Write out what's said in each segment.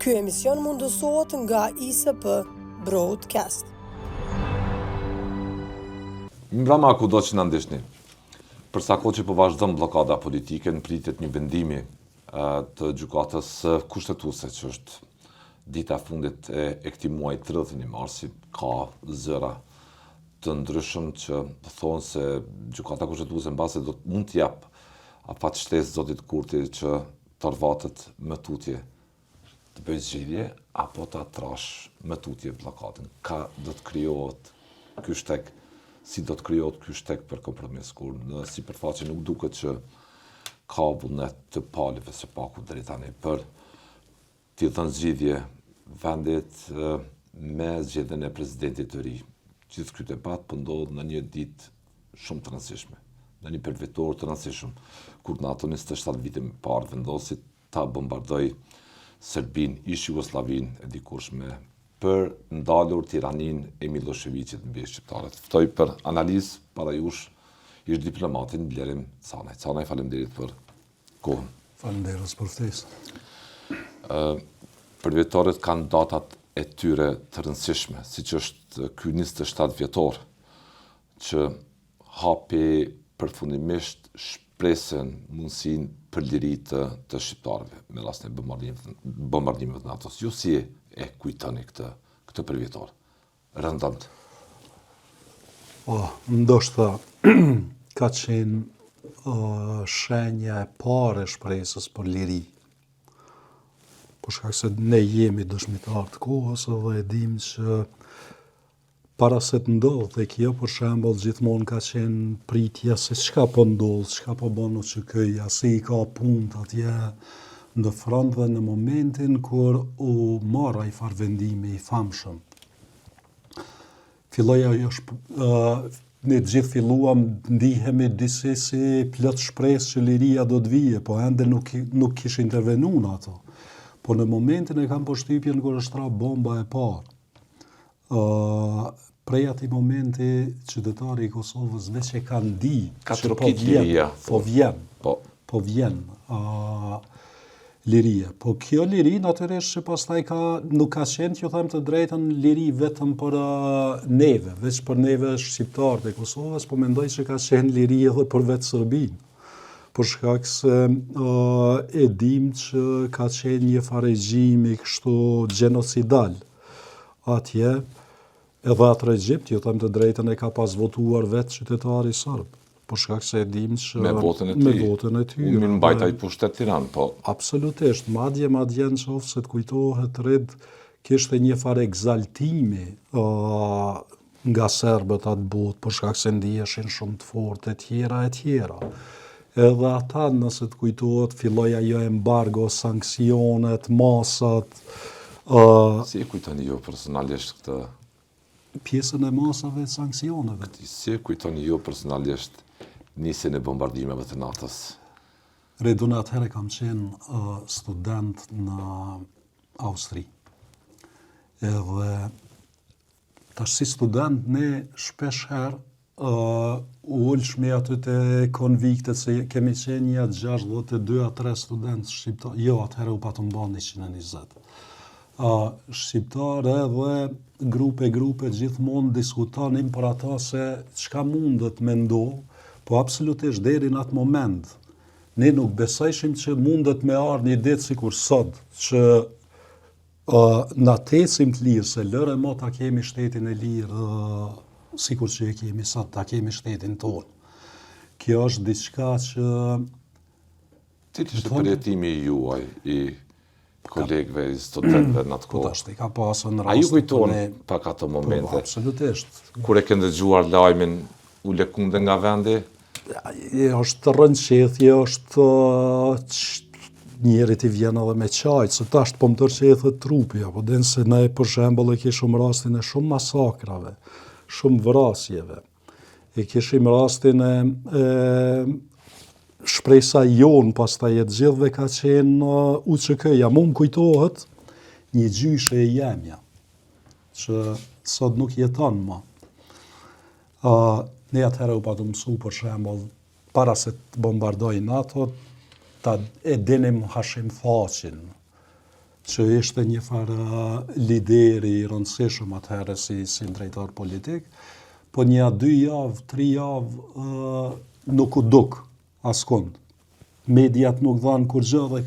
Ky emision mundësohet nga ISP Broadcast. Mbrëma kudo që na ndiqni. Për sa kohë që po vazhdon bllokada politike në pritje të një vendimi të gjykatës kushtetuese që është dita e fundit e, e këtij muaji 31 marsi, ka zëra të ndryshëm që thonë se gjykata kushtetuese mbase do të mund t'i jap afat shtesë zotit Kurti që të orvatet më tutje të bëjë zgjidhje apo ta trash më tutje bllokadën. Ka do të krijohet ky shteg, si do të krijohet ky shteg për kompromis, kur në sipërfaqe nuk duket që ka vullnet të palëve së paku deri tani për t'i dhënë zgjidhje vendit me zgjedhjen e presidentit të ri. Gjithë ky debat po ndodh në një ditë shumë të rëndësishme, në një përvjetor të rëndësishëm, kur NATO 27 vite më parë vendosi ta bombardojë Serbinë, ish Jugosllavinë e dikurshme për ndalur tiraninë e Millosheviqit mbi shqiptarët. Ftoj për analizë para jush ish diplomatin Blerim Canaj. Canaj, faleminderit për kohën. Faleminderit për ftesën. Ë përvjetorët kanë datat e tyre të rëndësishme, siç është ky 27 vjetor që hapi përfundimisht shpresën, mundësinë për liri të, të shqiptarëve me rastin e bombardimeve, bombardimeve të NATO-s. Ju si e kujtoni këtë këtë përvjetor? Rëndomtë. Po, ndoshta ka qenë uh, shenja e parë e shpresës për liri. Për shkak se ne jemi dëshmitarë të kohës dhe e dimë që para se të ndodhte kjo, për shembull, gjithmonë ka qenë pritja se çka po ndodh, çka po bën UÇK-ja, si i ka punët atje në front dhe në momentin kur u marr ai farë vendimi i famshëm. Filloi ajo shp, uh, ne të gjithë filluam ndihemi disi si plot shpresë që liria do të vije, po ende nuk nuk kish intervenu NATO. Po në momentin e kam përshtypjen kur është ra bomba e parë, uh, prej atij momenti qytetari i Kosovës veç e ka ndi ka që po vjen, liria. po vjen, po, po vjen uh, liria. Po kjo liri natyrisht që pastaj ka nuk ka qenë t'ju them të drejtën liri vetëm për uh, neve, veç për neve shqiptarët e Kosovës, po mendoj që ka qenë liri edhe për vetë Serbinë. Për shkak se uh, e dim që ka qenë një farë regjimi kështu gjenocidal atje, edhe atë regjim, t'ju them të drejtën, e ka pas votuar vetë qytetari serb, për shkak se e dim që me votën e tij. Me votën e tij. U mirëmbajt ai pushtet tiran, po. Absolutisht, madje madje në qoftë se të kujtohet Red kishte një farë ekzaltimi uh, nga serbët atë botë, për shkak se ndiheshin shumë të fortë e tjera e tjera. Edhe ata, nëse të kujtohet, filloi ajo embargo, sanksionet, masat. Uh, si e kujtoni ju personalisht këtë? Pjesën e masave e sanksioneve. Si e kujtoni ju personalisht nisjen e bombardimeve të NATO-s? Red, unë atëherë kam qenë uh, student në Austri. Edhe Tash si student ne shpesh herë uh, u ulshmi aty te konviktet se kemi qenë nja 62 a 3 student shqiptar, jo atëherë u patëm ba 120. Uh, shqiptar edhe grupe grupe gjithmonë diskutonim për ato se çka mundet me ndodh, po absolutisht deri në atë moment ne nuk besojshim që mundet me ardhë një ditë sikur sot që Na të ecim të lirë, se lëre mo ta kemi shtetin e lirë sikur që e kemi sot, ta kemi shtetin tonë. Kjo është diçka që Cili ishte përjetimi juaj i kolegëve, i studentëve në atë po kohë? Po tash ka pasur në rast. A ju kujtohen ne... pak ato po, momente? Po, absolutisht. Kur e ke ndëgjuar lajmin, u lëkunde nga vendi? është rrënqethje, është njerit i vjen edhe me qajtë, se tash po më rrënqethet trupi, apo din se ne për shembull e kishim rastin e shumë masakrave, shumë vrasjeve. E kishim rastin e, e shpresa jonë pastaj e të gjithëve ka qenë UÇK-ja. Mu më kujtohet një gjyshe e jemja, që sot nuk jeton më. Uh, ne atëherë u patëm mësu për shembull para se të bombardojë NATO, ta e dinim Hashim Thaçin. Që ishte një farë lideri i rëndësishëm atëherë si, si drejtor politik, po nja dy javë, tri javë, nuk u duk askund. Mediat nuk dhanë kurgjë dhe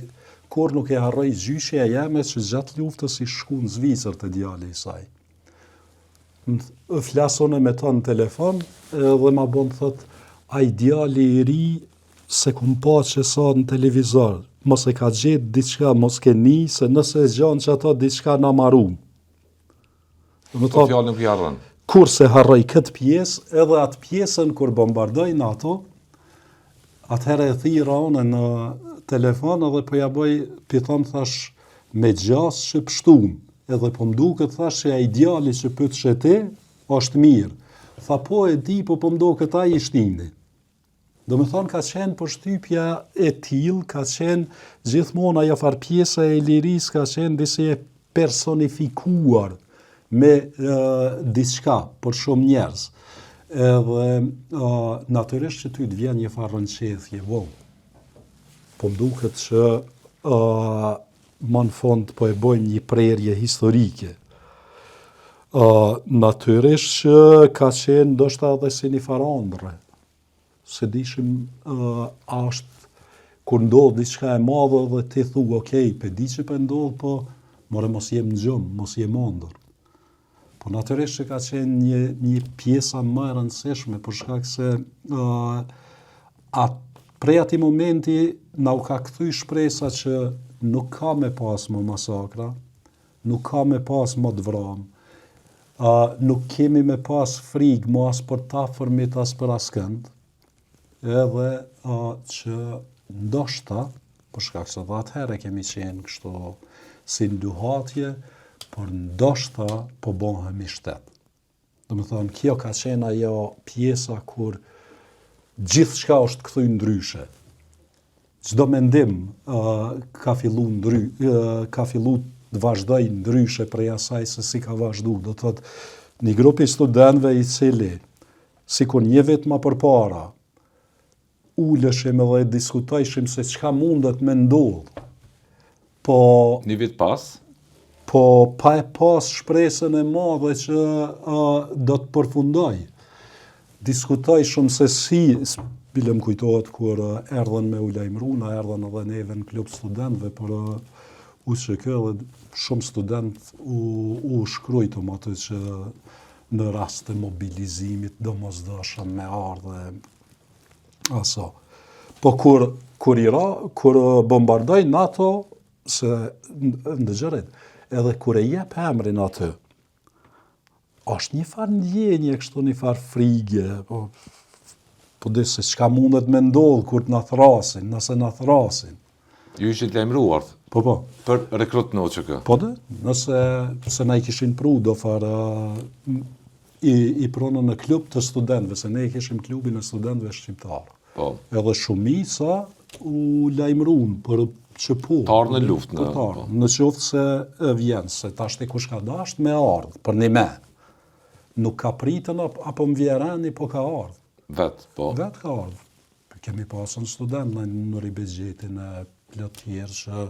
kurrë nuk e harroj gjyshja jeme që gjatë luftës ish shku në Zvicër te djali i saj. Flas unë me to në telefon edhe ma bon thot ai djali i ri s'e kom pa qe sa në televizor, mos e ka gjetë diçka, mos ke ni, se nëse e gjon qato diçka na marum. Këto fjalë nuk i harron. Kurrë s'e harroj këtë pjesë, edhe atë pjesën kur bombardoi NATO, atëherë e thirra unë në telefon edhe po ja bëj, pi thom thash, me gjasë që pshtum, edhe po m'duket thash që ai djali që pytshe ti, është mirë. Tha po e di, po po m'duket ai i shtini. Domethonë ka qenë përshtypja e tillë, ka qenë gjithmonë ajo farë pjesa e lirisë ka qenë disi e personifikuar me e, diçka për shumë njerëz. Edhe e, natyrisht që ty të vjen një farë rrënqethje, wow. Po më duket që e, më në fund po e bojmë një prerje historike. Uh, natyrisht që ka qenë ndoshta edhe si një farë andrre. S'e dishim uh, a është kur ndodh diçka e madhe dhe ti thu, ok, pe di që po ndodh, po more mos jem në gjumë, mos jem andërr. Po natyrisht që ka qenë një, një pjesa më e rëndësishme, për shkak se uh, a, prej atij momenti na u ka kthy shpresa që nuk ka me pas më masakra, nuk ka me pas më të vramë, uh, nuk kemi me pas frigë më as për t'afërmit, as për askënd, edhe uh, që ndoshta, për shkak se dhe atëherë kemi qenë kështu si në luhatje, por ndoshta po bëhemi shtet. Domethonë, kjo ka qenë ajo pjesa kur gjithçka është kthy ndryshe. Çdo mendim uh, ka fillu ndry, uh, ka fillu të vazhdoj ndryshe prej asaj se si ka vazhdu. Do të thotë, një grup i studentëve i cili, sikur një vit ma përpara, uleshim edhe diskutojshim se çka mundet me ndodh. Po një vit pas, po pa e pas shpresën e madhe që uh, do të përfundoj. Diskutojshim se si, bile më kujtohet kur erdhën me u lajmëru, na erdhën edhe neve në klub studentëve për UÇK dhe shumë student u, u shkrujtëm aty që në rast të mobilizimit domosdoshëm me ardhe aso. Po kur, kur i ra, kur bombardoi NATO, se ndëgjërit, edhe kur e jep emrin aty, është një farë ndjenje, kështu një farë frige, po, po di se çka mundet me ndodhë kur të na thrasin, nëse na thrasin. Ju ishit lajmëruar? Po, po. Për rekrut në UÇK? Po dhe, nëse se na i kishin pru do farë i, i pronën në klub të studentëve, se ne i kishim klubin e studentëve shqiptarë. Po. Edhe shumica u lajmërun për që po. Të ardhë në luftë. Për të ardhë, po. në qoftë se vjen, se tashti kush ka dasht me ardhë, për një me. Nuk ka pritën apo më vjen reni, po ka ardhë. Vetë, po. Vetë ka ardhë. Kemi pasën student në Nuri Bexhetin e plot tjerë që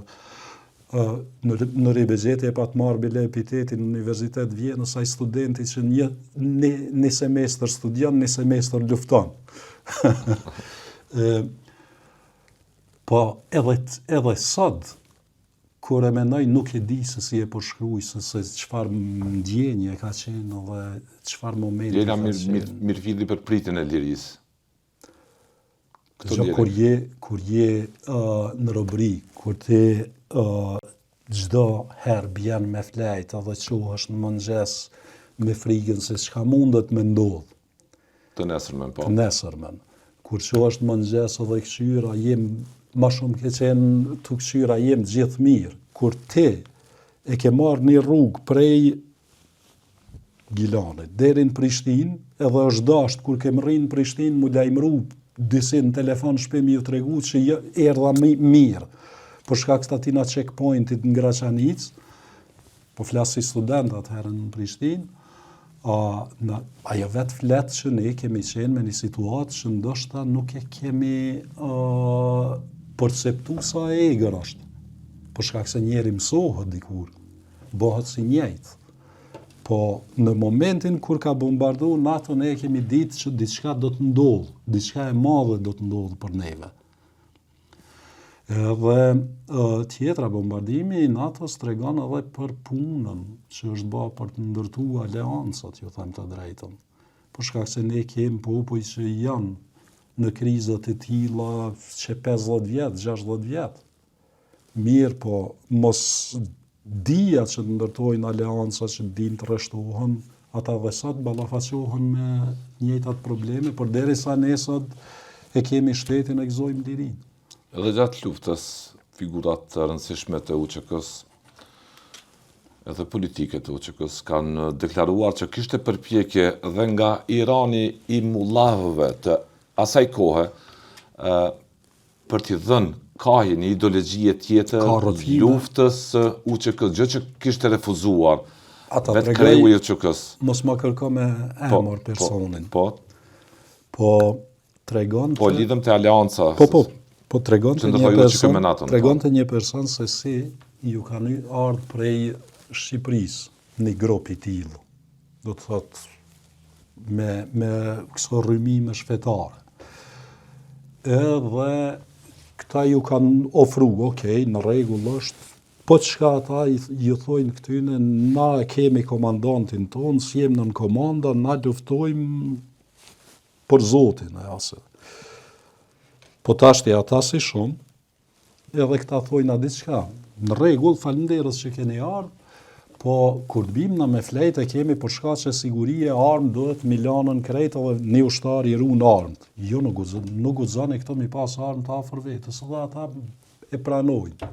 Nuri Bexheti e pat marrë bile epitetin në Universitet Vjenës ai studenti që një, një, një semestër studion, një semestër lufton. e, po edhe, edhe sot, kur e mendoj nuk e di se si e përshkruaj se se çfarë ndjenje ka qenë dhe çfarë momenti ka qenë. Mir, mir, mirëfilli për pritjen e lirisë. Këto kur je, kur je uh, në robëri, kur ti uh, çdo herë bjen me flejt edhe çohesh në mëngjes me frigën se çka mundet me ndodh. Të nesërmen, po. Të nesërmen. Kur çohesh në mëngjes edhe kqyr, a jem, ma shumë ke qenë tu kqyr, a jem gjithë mirë. Kur ti e ke marrë një rrugë prej Gjilanit deri në Prishtinë, edhe është dashtë kur ke mrri në Prishtinë mu lajmëru disi në telefon n'shpi me ju tregu që jo, erdha mirë, për shkak të atina checkpointit në Graçanicë, po flas si student atëherë në Prishtinë, a, në, ajo vetë flet që ne kemi qenë me një situatë që ndoshta nuk e kemi a, perceptu sa e egër është. Për shkak se njeri mësohet dikur, bëhet si njëjtë. Po në momentin kur ka bombardu NATO ne e kemi ditë që diçka do të ndodhë, diçka e madhe do të ndodhë për neve. Edhe tjetra, bombardimi i NATO-s tregon edhe për punën që është ba për të ndërtu aleancat, ju them të drejtën. Për shkak se ne kemi popuj që janë në kriza të tilla që 50 vjet, 60 vjet. Mirëpo, mosdija që të ndërtojnë aleanca që të dinë të rreshtohen, ata dhe sot ballafaqohen me njëjtat probleme, përderisa ne sot e kemi shtetin e gëzojmë lirinë. Edhe gjatë luftës, figura të rëndësishme të UÇK-së, edhe politike të UÇK-së, kanë deklaruar që kishte përpjekje dhe nga Irani i mullahëve të asaj kohe, për t'i dhënë kahje një ideologjie tjetër luftës së UÇK-së, gjë që kishte refuzuar vetë kreu i UÇK-së. Mos ma kërko me po, emër po, personin. Po. Po tregon Po lidhem te aleanca. Po po. Po tregonte një person, po. tregonte një person se si ju kanë ardhur prej Shqipërisë një grup i tillë. Do të thotë me me këso rrymimesh fetare. Edhe këta ju kanë ofru, ok, në rregull është, po çka ata ju thojnë këtyne, na e kemi komandantin tonë, s'jem nën komanda, na luftojmë për Zotin, e ase. Po tashti ata si shumë, Edhe këta thojnë a diçka, në rregull, faleminderit që keni ardhë, po kur të bim na me flejt e kemi për shkaqe sigurie armë duhet m'i lanën krejt edhe një ushtar i run armët. Jo nuk guxon, nuk guxoni këto mi pas armët afër vetes, edhe ata e pranojnë.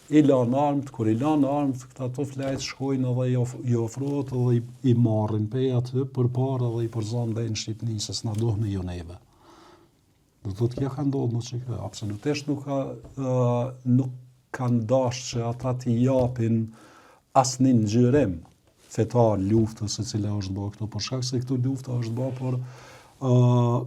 I lanë armët, kur i lanë armët, këta tu flejt shkojnë edhe i, of, i ofrohet edhe i, i marrin pej aty përpara edhe i përzonë dhe në Shqipni, se s'na duhni ju neve. Do të thotë kjo ka ndodhur në UÇK, absolutisht nuk ka uh, nuk kanë dashur që ata t'i japin asnjë ngjyrim fetar luftës e cila është bërë këtu, për shkak se këtu lufta është bërë për uh,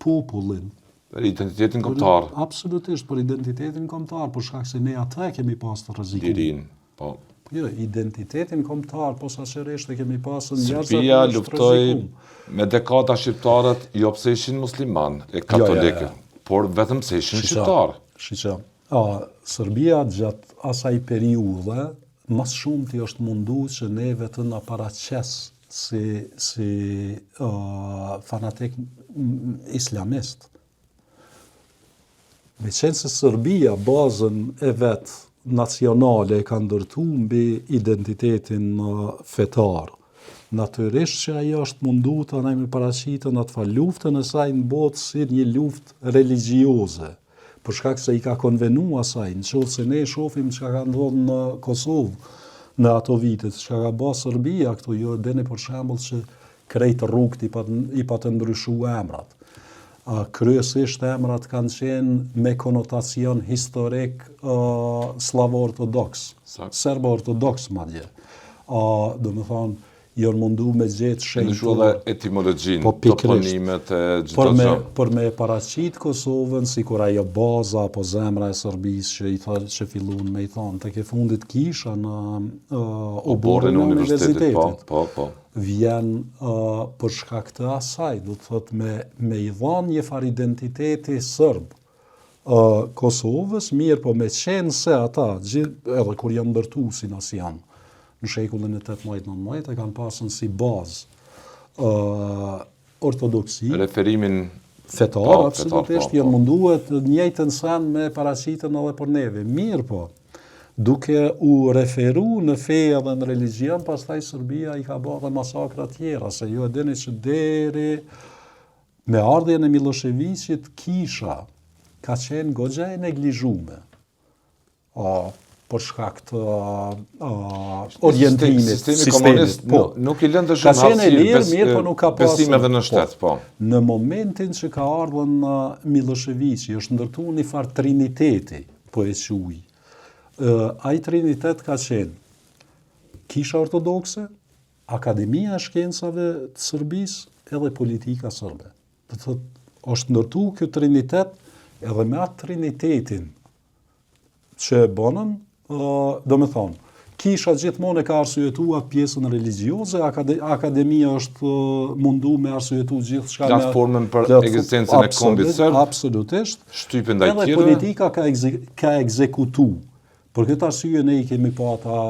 popullin. Për identitetin kombëtar. Absolutisht për identitetin kombëtar, për shkak se ne atë e kemi pas të rrezikuar. Lirinë. Po. Po jo, identitetin kombëtar posaçërisht e kemi pasur Serbia luftoi me dekada shqiptarët jo pse ishin muslimanë e katolikë, jo, jo, jo. por vetëm pse ishin shqiptarë. Shiqo. A, Serbia gjatë asaj periudhe më së shumti është mundu që neve të na paraqes si si uh, fanatik islamist. Meqenëse Serbia bazën e vet nacionale e ka ndërtu mbi identitetin fetar, natyrisht që ajo është mundu të na me paraqitën atë farë luftën e saj në botë si një luftë religjioze, për shkak se i ka konvenu asaj, në qoftë se ne shohim çka ka ndodhur në Kosovë në ato vite, çka ka ba Serbia këtu, ju e dini për shembull që Krejt rrugët i pat i patën ndryshu emrat. Kryesisht emrat kanë qenë me konotacion historik sllavo-ortodoks, serbo-ortodoks madje. Domethonë, janë mundu me gjetë shenjtorë. Ndryshu edhe etimologjinë, po, toponimet e çdo gjë. Me, për me paraqit Kosovën sikur ajo baza apo zemra e Serbisë që i tha, që fillun me i thonë, tek e fundit kisha në uh, oborrin e universitetit. Po, po, po. vjen për shkak të asaj, do të thotë me me i dhanë një farë identiteti sërb Kosovës, mirëpo me qenë se ata, gjithë, edhe kur janë ndërtu si nacion, në shekullin e 18-19, e kanë pasën si bazë uh, ortodoksi. Referimin fetar, po, absolutisht, po, po. janë munduar të njëjtën sen me paraqitën edhe për neve. Mirëpo, duke u referu në fe edhe në religjion, pastaj Serbia i ka bërë edhe masakra tjera, se ju e dini që deri me ardhjen e Millosheviqit kisha ka qenë goxha e neglizhume. A, për shkak të a, orientimit, sistemi sistemit, komunist po, nuk i lënte shumë hapësirë. Ka qenë e lirë, mirë, po nuk ka pasur besim edhe në shtet, po. po. Në momentin që ka ardhur Millosheviqi, është ndërtuar një farë triniteti, po e quaj. Ë ai trinitet ka qenë Kisha Ortodokse, Akademia e Shkencave të Serbisë edhe politika serbe. Do të thotë, është ndërtuar ky trinitet edhe me atë trinitetin. që e bënën, domethonë, kisha gjithmonë e ka arsyetu atë pjesën religjioze, akademia është mundu me arsyetu gjithçka me platformën për ekzistencën e kombit serb. Absolutisht. Shtypjen ndaj tjerëve. Edhe politika ka ekze, ka ekzekutu. Për këtë arsye ne i kemi pa ata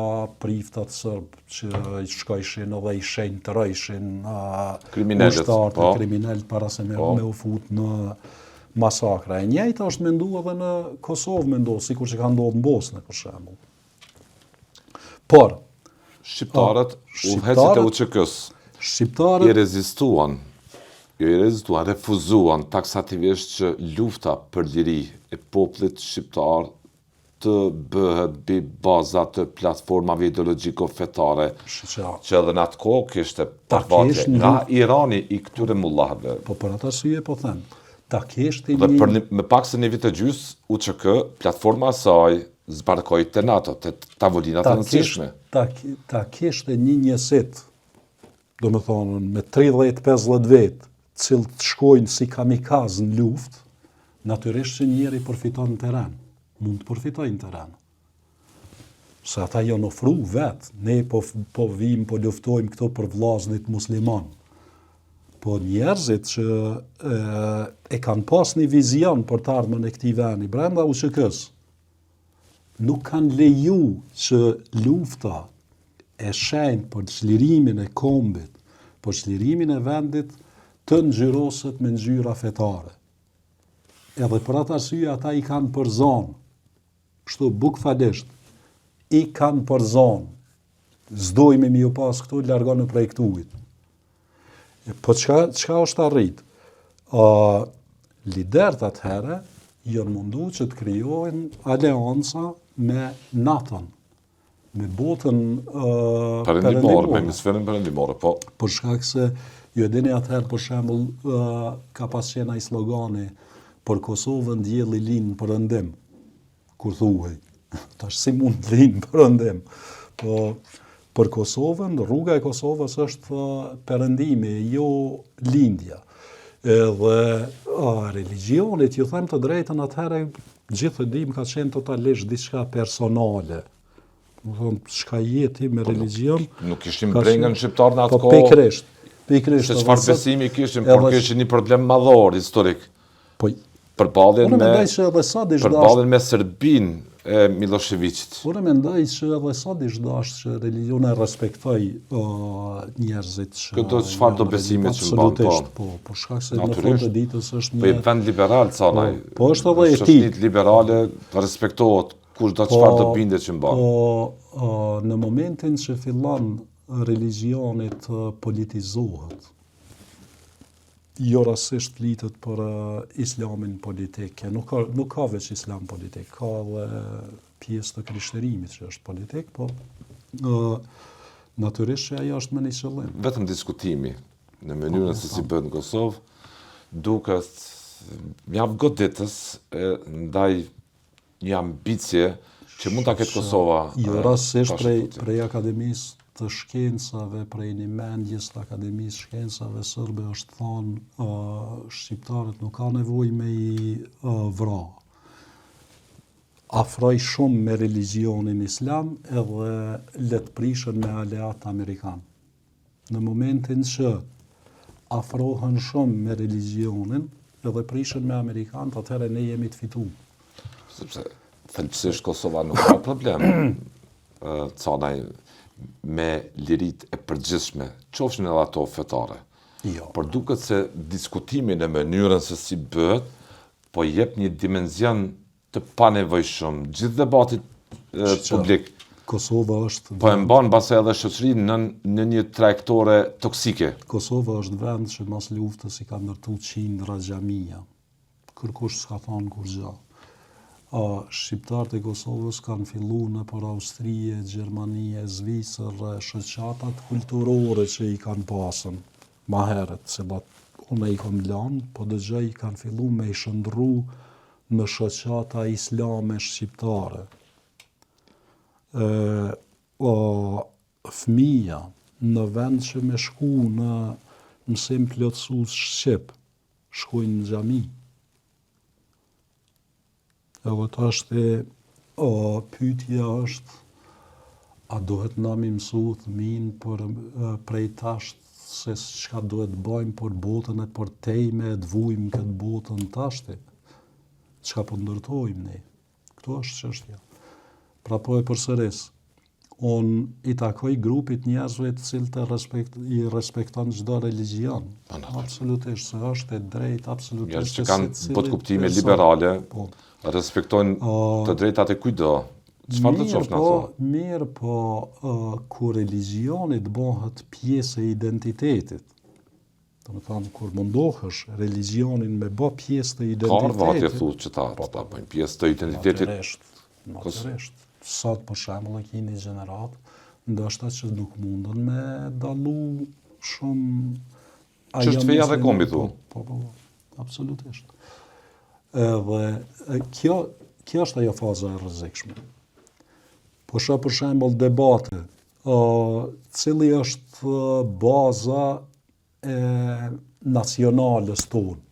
priftat sërb që i shkojshin edhe i shenjtërojshin kriminelët, ushtarët po. kriminelët para se me, po. me u fut në masakra. E njëjta është mendu edhe në Kosovë me ndodhë, sikur që ka ndodhë në Bosnë, për shembull. Por, shqiptarët, udhëheqësit e UÇK-së, shqiptarët i rezistuan, jo i rezistuan, refuzuan taksativisht që lufta për liri e popullit shqiptar të bëhet mbi baza të platformave ideologjiko-fetare, që edhe në atë kohë kishte përvatje nga Irani i këtyre mullahëve. Po për atë arsye po them, ta kesh ti një... Dhe për një, me pak se një vit e gjys, UÇK, platforma e saj zbarkoi te NATO, te tavolinat e rëndësishme. Ta, ta kesh ti një njësit, domethonë, me 30-50 vetë, cilët shkojnë si kamikaz në luftë, natyrisht që njeri përfiton në teren, mund të përfitojë në teren. Se ata janë ofru vetë, ne po, po vim, po luftojmë këto për vllaznit musliman. Po njerëzit që e, e kanë pas një vizion për të ardhmen e këtij veni, brenda UÇK-së, nuk kanë leju që lufta e shenjtë për çlirimin e kombit, për çlirimin e vendit, të ngjyroset me ngjyra fetare. Edhe për atë arsye ata i kanë përzonë, kështu bukfalisht, i kanë përzonë, s'dojmë me ju pas këtu, largonu prej këtuhit. Po çka, çka është arrit? Uh, liderët atëherë janë mundu që të krijojnë aleanca me NATO-n, me botën uh, perëndimore, me hemisferën perëndimore, po. Për shkak se ju e dini atëherë për shembull uh, ka pas qenë ai slogani për Kosovën dielli lind në perëndim. Kur thuhej, tash si mund të lind në perëndim? Po për Kosovën, rruga e Kosovës është perëndimi, jo lindja. Edhe a, religjionit, ju them të drejtën, atëherë gjithë e dim ka qenë totalisht diçka personale. Domethonë, çka je ti me po, religjion? Nuk kishin brengën shqiptarët në atë po, kohë. Pikërisht. Pikërisht. Se çfarë besimi kishin, por kishin një problem madhor historik. Po përballjen me mendoj se edhe sot ish përballjen me Serbinë e Millosheviqit. Unë mendoj se edhe sot ish dashtë që religjionin e respektoj uh, njerëzit që Këto çfarë do besimi që mban po. Po, për shkak se në fund të ditës është një Po vend liberal ca po, po është edhe etik. liberale respektohet kushdo po, çfarë do bindje që mban. Po, uh, në momentin që fillon religjioni të politizohet, Jo rastësisht flitet për islamin politik. E nuk ka nuk ka veç islam politik, ka edhe pjesë të krishterimit që është politik, po ë natyrisht që ajo është me një qëllim. Vetëm diskutimi në mënyrën po, se si po. bëhet në Kosovë duket mjaft goditës ndaj një ambicie që mund ta ketë Kosova. Jo rastësisht prej prej Akademisë të Shkencave, prej një mendjes të Akademisë së Shkencave Sërbe është thonë uh, shqiptarët nuk ka nevojë me i uh, vra. Afroj shumë me religjionin islam edhe le të prishen me aleat amerikan. Në momentin që afrohen shumë me religjionin edhe prishen me amerikanët, atëherë ne jemi të fitum. Sepse thelbësisht Kosova nuk ka problem Canaj me liritë e përgjithshme, qofshin edhe ato fetare. Jo. Por duket se diskutimi në mënyrën se si bëhet, po jep një dimension të panevojshëm, gjithë debatit publik. Kosova është Po e mban mbase edhe shoqërinë në në një trajektore toksike. Kosova është vend që mas luftës i ka ndërtu qindra xhamia. Kërkush s'ka thonë kurgja. A, shqiptarët e Kosovës kanë fillu nëpër Austri, Gjermani e Zvicër dhe shoqatat kulturore që i kanë pasën ma herët, cilat unë i kom lanë, po dëgjoj kanë fillu me i shndërru në shoqata islame shqiptare. E, o, fëmija, në vend që me shku në mësim plotësues shqip, shkojnë në xhami. Edhe tash te. O, pyetja është a duhet na mi mësu fëmin për prej tash se çka duhet bëjmë për botën e përtejme e të vujmë këtë botën tashti. Çka po ndërtojmë ne? Këtu është çështja. Pra po e përsëris, unë i takoj grupit njerëzve të cilët e respekt, i respekton çdo religjion. Po, absolutisht, se është e drejtë, absolutisht. Njerëz që kanë botëkuptime liberale, po. respektojnë të drejtat e kujtdo. Çfarë do të qoftë ato? Mirë, po, uh, kur religjioni të bëhet pjesë e identitetit, Domethanë, kur mundohesh religjionin me bë pjesë të identitetit... Ka arvatje, thu, që ta, po, ta bëjnë pjesë të identitetit. Natyrisht, natyrisht. Sot, për shembull, e ki një gjeneratë, ndoshta që nuk mundën me dallu shumë... Që është feja dhe kombi, thu? Po, po, po, absolutisht. Edhe, kjo, kjo është ajo faza e rrezikshme. Po shoh për shembull debate, ë cili është baza e nacionales tonë.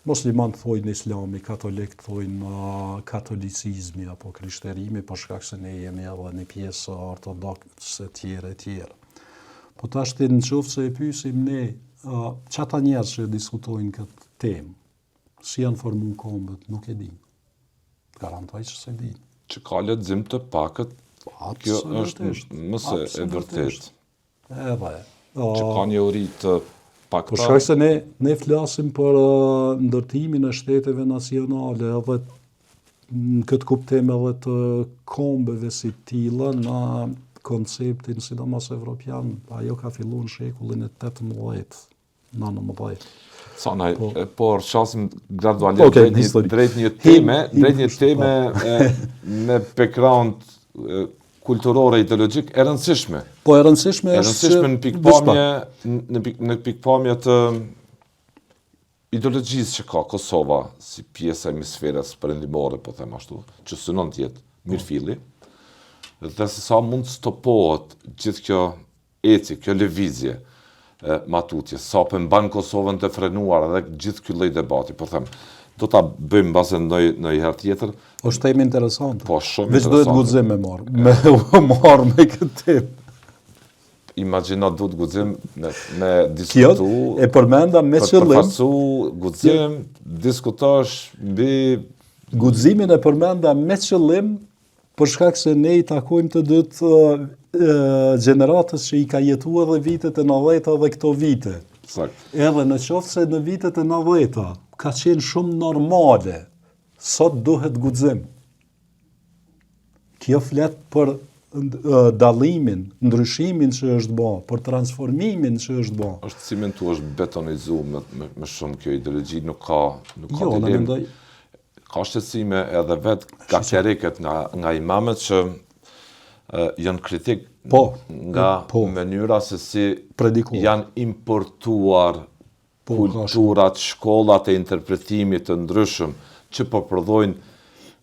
Muslimanët thojnë islami, katolikët thojnë katolicizmi apo krishterimi, për shkak se ne jemi edhe një pjesë ortodokse tjera e tjera. Po tashti në qoftë se e pysim ne, qata njerëz që diskutojnë këtë temë, si janë formu kombet, nuk e dinë. Të garantoj që s'e dinë. Që ka lexim të pakët, kjo është më se e vërtetë. Edhe. Që ka njohuri të pakta. Për shkak se ne ne flasim për ndërtimin e shteteve nacionale edhe në këtë kuptim edhe të kombeve si të tilla në konceptin sidomos evropian, ajo ka fillu në shekullin e 18. 19. Canaj, po, po rrëshqasim gradualisht okay, drejt një, drejt një teme, drejt një teme po. me background kulturore ideologjik e rëndësishme. Po e rëndësishme është e rëndësishme në pikëpamje në pik, në pikëpamje të ideologjisë që ka Kosova si pjesë e hemisferës perëndimore, po them ashtu, që synon të jetë mirëfilli, dhe se sa mund të stopohet gjithë kjo ecje, kjo lëvizje ma tutje, sa po e mban Kosovën të frenuar edhe gjithë ky lloj debati, po them, do ta bëjmë mbase ndonjë ndonjë herë tjetër. Është temë interesante. Po shumë interesante. Veç duhet guxim me marr, me u marr me këtë temë. Imagjino duhet guxim me, me diskutu. Kjo e përmenda me qëllim. Për përfaqësu guxim, diskutosh mbi guximin e përmenda me qëllim Për shkak se ne i takojmë të dytë gjeneratës që i ka jetu edhe vitet e 90-ta dhe këto vite. Sakt. Edhe në qoftë se në vitet e 90-ta ka qenë shumë normale, sot duhet guxim. Kjo flet për dallimin, ndryshimin që është ba, për transformimin që është ba. Është cimentu, është betonizu me, me, me shumë kjo ideologji, nuk ka, nuk ka jo, dilim. Mendoj, Ka shqetësime edhe vetë nga klerikët, nga, nga imamët që janë kritik po, nga po, mënyra se si predikohet. janë importuar po, kulturat, shkollat e interpretimit të ndryshëm që po prodhojnë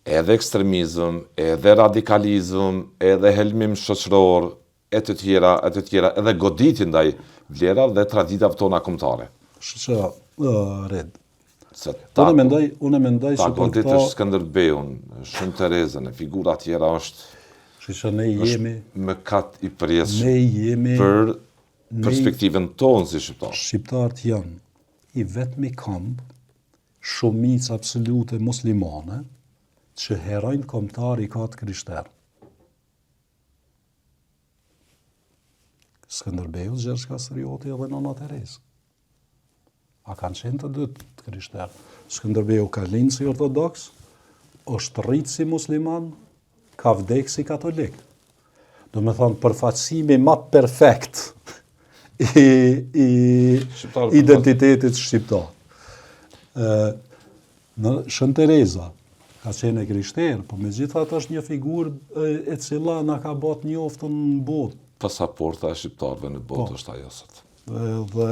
edhe ekstremizëm, edhe radikalizëm, edhe helmim shoqëror, e të tjera, e të tjera, edhe goditje ndaj vlerave dhe traditave tona kombëtare. Shqyqa, uh, Red. Se ta, unë mendoj, unë mendoj se për këto... Ta Skënderbeun, Shën Terezën, e figura tjera është... Shqyqa, ne jemi... Është mëkat i përjetshëm. Ne jemi... Për perspektivën tonë si shqiptarë. Shqiptarët janë i vetmi komb, shumicë absolute muslimane, që heronjtë kombëtarë i ka të krishterë. Skënderbeu, Gjergj Kastrioti edhe Nëna Terezë. A kanë qenë të dy të krishterë? Skënderbeu ka lind si ortodoks, është rritë si musliman, ka vdek si katolik. Domethonë, përfaqësimi ma perfekt i, i identitetit shqiptar. Në Shën Tereza, ka qenë e krishterë, po megjithatë është një figurë e cila na ka ba të njoftun në botë. Pasaporta e shqiptarëve në botë po. është ajo sot. Dhe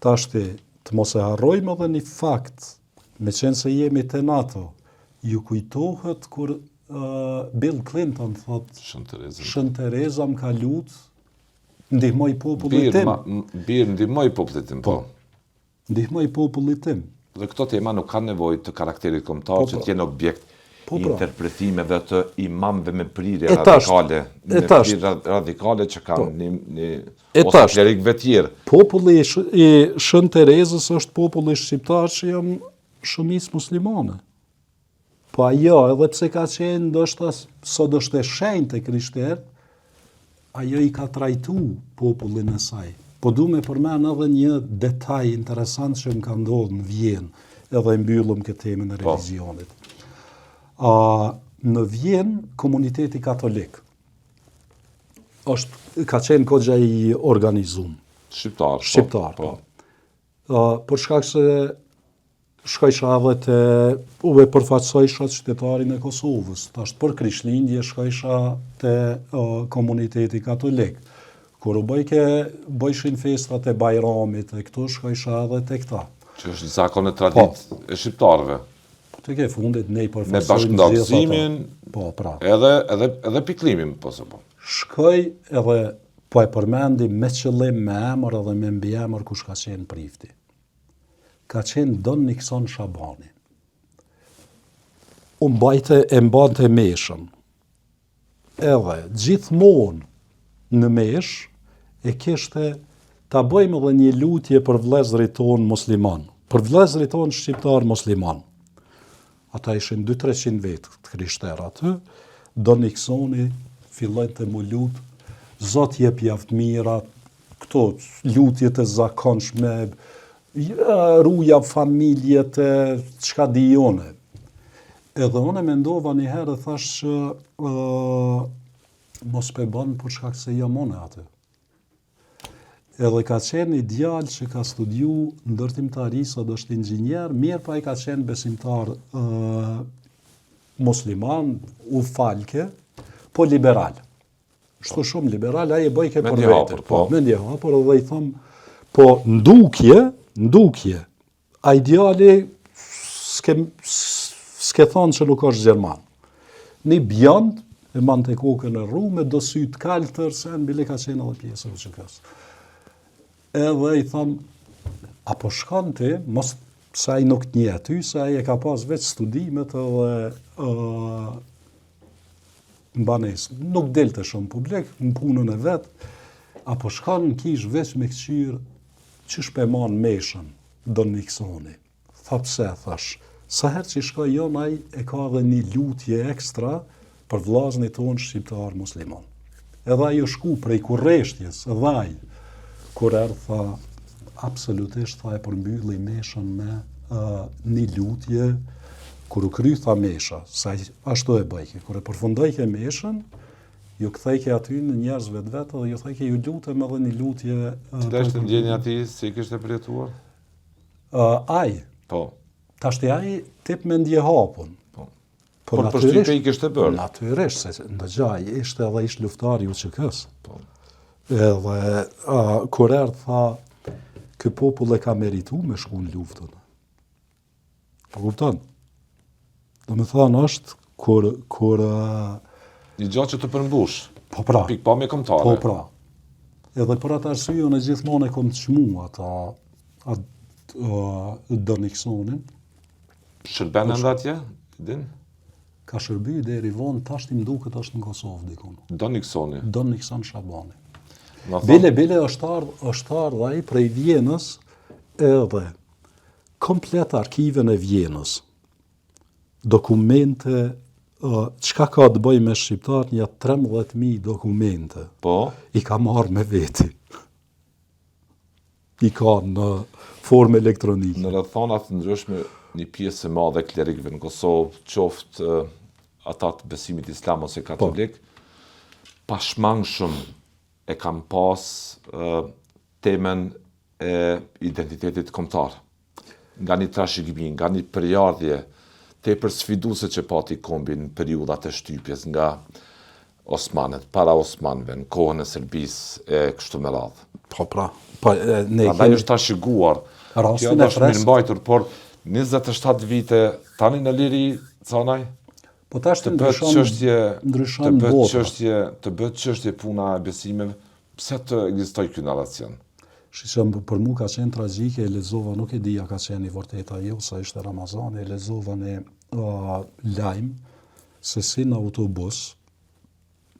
tashti, të mos e harrojmë edhe një fakt, meqenëse jemi te NATO, ju kujtohet kur uh, Bill Clinton thot Shën Tereza, Shën Tereza më ka lut, ndihmoj popullit tim. Bir, ndihmoj popullit tim, po. po. Ndihmoj popullit tim. Dhe këto tema nuk kanë nevojë të karakterit kombëtar po, që po. të jenë objekt. Po, pra. interpretimeve të imamëve me prirje radikale, me prirje radikale që kanë po. një, një e ose klerikëve tjerë. Populli i, sh, i Shën Terezës është populli shqiptar që janë shumicë muslimane. Po ajo, edhe pse ka qenë ndoshta sot është e shenjtë e krishterë, ajo i ka trajtu popullin e saj. Po du me përmend edhe një detaj interesant që më ka ndodhë në Vjenë, edhe e mbyllëm këtë temën e po. religionit. A, në Vjenë, komuniteti katolik është, ka qenë kogja i organizum. Shqiptar. Po, Shqiptar, po. po. A, për shkak se Shkojsha edhe te u e përfaqësojsha qytetarin e Kosovës. Tash për Krishtlindje shkojsha te uh, komuniteti katolik. Kur u bëjke, bëjshin festat e Bajramit e këto shkojsha edhe te këta. Që është zakon e traditë po, e shqiptarëve. Po tek e fundit ne i përfaqësojmë Me bashkëndagëzimin, po, pra. edhe, edhe, edhe piklimin, po se po. Shkoj edhe po e përmendi me qëllim, me emër edhe me mbiemër kush ka qenë prifti. Ka qenë Don Nikson Shabani. U mbajte e mbante meshën. Edhe gjithmonë në meshë e kishte ta bëjmë edhe një lutje për vëllezërit tonë musliman, për vëllezërit tonë shqiptar musliman. Ata ishin 2-300 vetë të krishterë aty, Don Niksoni fillonte m'u lut, Zot jepja të mira, këto lutjet e zakonshme, ruja familjet e çka di unë. Edhe unë mendova një herë e thash që uh, mos pe bën për shkak se jam unë aty. Edhe ka qenë një djalë që ka studiu ndërtimtari, sot është inxhinier, mirëpo ai ka qenë besimtar uh, musliman, u falke, po liberal. Shtu shumë liberal, ai e bëjke për vete. Po, mendje hapur edhe i thom, po n'dukje, n'dukje, ai djali s'ke, s'ke thonë që nuk është gjerman. Një bjond, e mante kokën e rrume, do sy të kaltër, se në bile ka qenë edhe pjesë e UÇK-së. Edhe i thom, a po shkon ti, mos se ai nuk të njeh ty, se ai e ka pas veç studimet edhe uh, në banesë. Nuk delte shumë publik, në punën e vet, a po shkon në kishë veç me këqyrë qysh pe man meshën, Don Niksoni. Tha pse, thash, sa herë që shkoj unë ai e ka edhe një lutje ekstra për vllaznit tonë shqiptar musliman. Edhe ai u shku prej kurreshtjes, edhe ai, kur erdh tha, absolutisht tha e përmbylli meshën me uh, një lutje, kur u kry tha mesha, se ai ashtu e bëjke, kur e përfundojke meshën, ju kthejke aty në njerëzve të vet dhe ju thojke ju lutem edhe një lutje. Uh, Cila ishte ndjenja e tij si e kishte përjetuar? Uh, ai. Po. Tashti ai tip mendjehapun. Po. Po Por përshtypje i kishte bërë. Natyrisht, se ndëgjo, ai ishte edhe ish luftari i UÇK-së. Po. Edhe uh, kur erdh tha, ky popull e ka meritu me shku në luftën. Po kupton? Domethonë është kur kur uh, një gjë që të përmbush. Po pra. Pikëpamje kombëtare. Po pra. Edhe për atë arsye unë gjithmonë e kom çmu ata atë uh, Don Nixonin. Shërben ende atje? Din? Ka shërby deri vonë, tashti më duket është në Kosovë dikun. Don Nixoni. Don Nixon Shabani. Bile, bile është ardhë, është ardhë ai prej Vjenës edhe komplet arkivën e Vjenës. Dokumente, çka ka të bëjë me shqiptarët, nja 13.000 dokumente. Po? I ka marrë me veti. I ka në formë elektronike. Në rrethana të ndryshme, një pjesë e madhe e klerikëve në Kosovë, qoftë ata të besimit islam ose po. katolik, po. pashmangshëm e kanë pas temën e identitetit kombëtar. Nga një trashëgimi, nga një prejardhje tepër sfiduese që pati kombi në periudhat e shtypjes nga osmanët, para osmanëve, në kohën e Serbisë e kështu me radhë. Po pra, po ne kemi Prandaj është trashëguar. Rastin e është mirëmbajtur, por 27 vite tani në liri, Canaj, Po tash të ndryshon çështje, ndryshon të bëhet çështje, të bëhet çështje puna e besimeve, pse të ekzistojë ky narracion? Shiqo, për mu ka qenë tragjike, e lexova, nuk e di a ka qenë i vërtetë a jo, sa ishte Ramazani, e lexova një uh, lajm. Se si në autobus,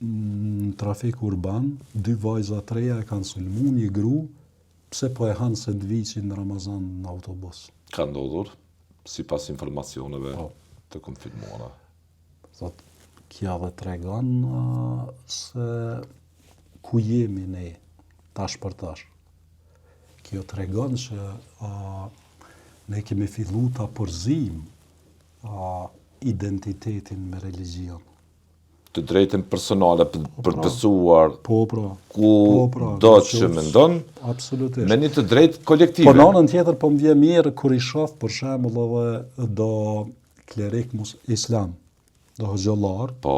në trafik urban, dy vajza të reja e kanë sulmu një gru, pse po e han sendviçin në Ramazan në autobus. Ka ndodhur, sipas informacioneve po. të konfirmuara. Thot, kjo dhe tregon uh, se ku jemi ne tash për tash. Kjo tregon që uh, ne kemi fillu ta përzim uh, identitetin me religjion. Të drejtën personale për, po, për të pra. besuar po, pra. ku po, pra, do që mendon, absolutisht. me një të drejtë kolektive. Po në anën tjetër po më vjen mirë kur i shoh për shembull edhe do klerik mus islam, do hoxhallar, po,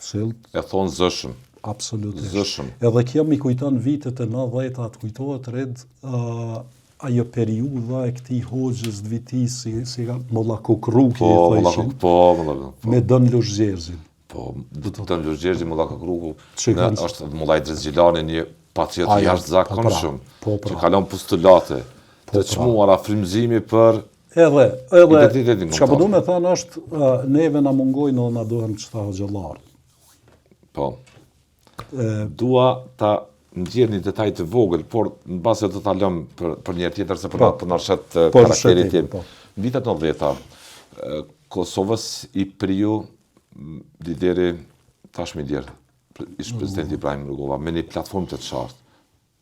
të cilët e thonë zëshëm. Absolutisht. Zëshëm. Edhe kjo m'i kujton vitet e 90-ta, të kujtohet red uh, ajo periudha e këtij hoxhës të Vitisë si si ka Molla Kokruki po, i Molla Kok, po, Molla po. Me Don Lush Gjergjin. Po, Don Lush Gjergji Molla Kokruku, në, është Molla Idriz Gjilani një patriot i jashtëzakonshëm, po, pra, po, pra. që kalon postulate po, të pra. çmuara frymëzimi për Edhe, edhe, çka po du me thënë është, uh, neve na mungojnë edhe na duhen qëta hoxhallarë. Po. E, Dua ta nxjerr një detaj të vogël, por në bazë do ta lëm për për një herë tjetër se po na po na shet po, karakteri tim. Po. Në vitet 90-ta, Kosovës i priu lideri tashmë i lirë, ish presidenti mm. Ibrahim Rugova me një platformë të qartë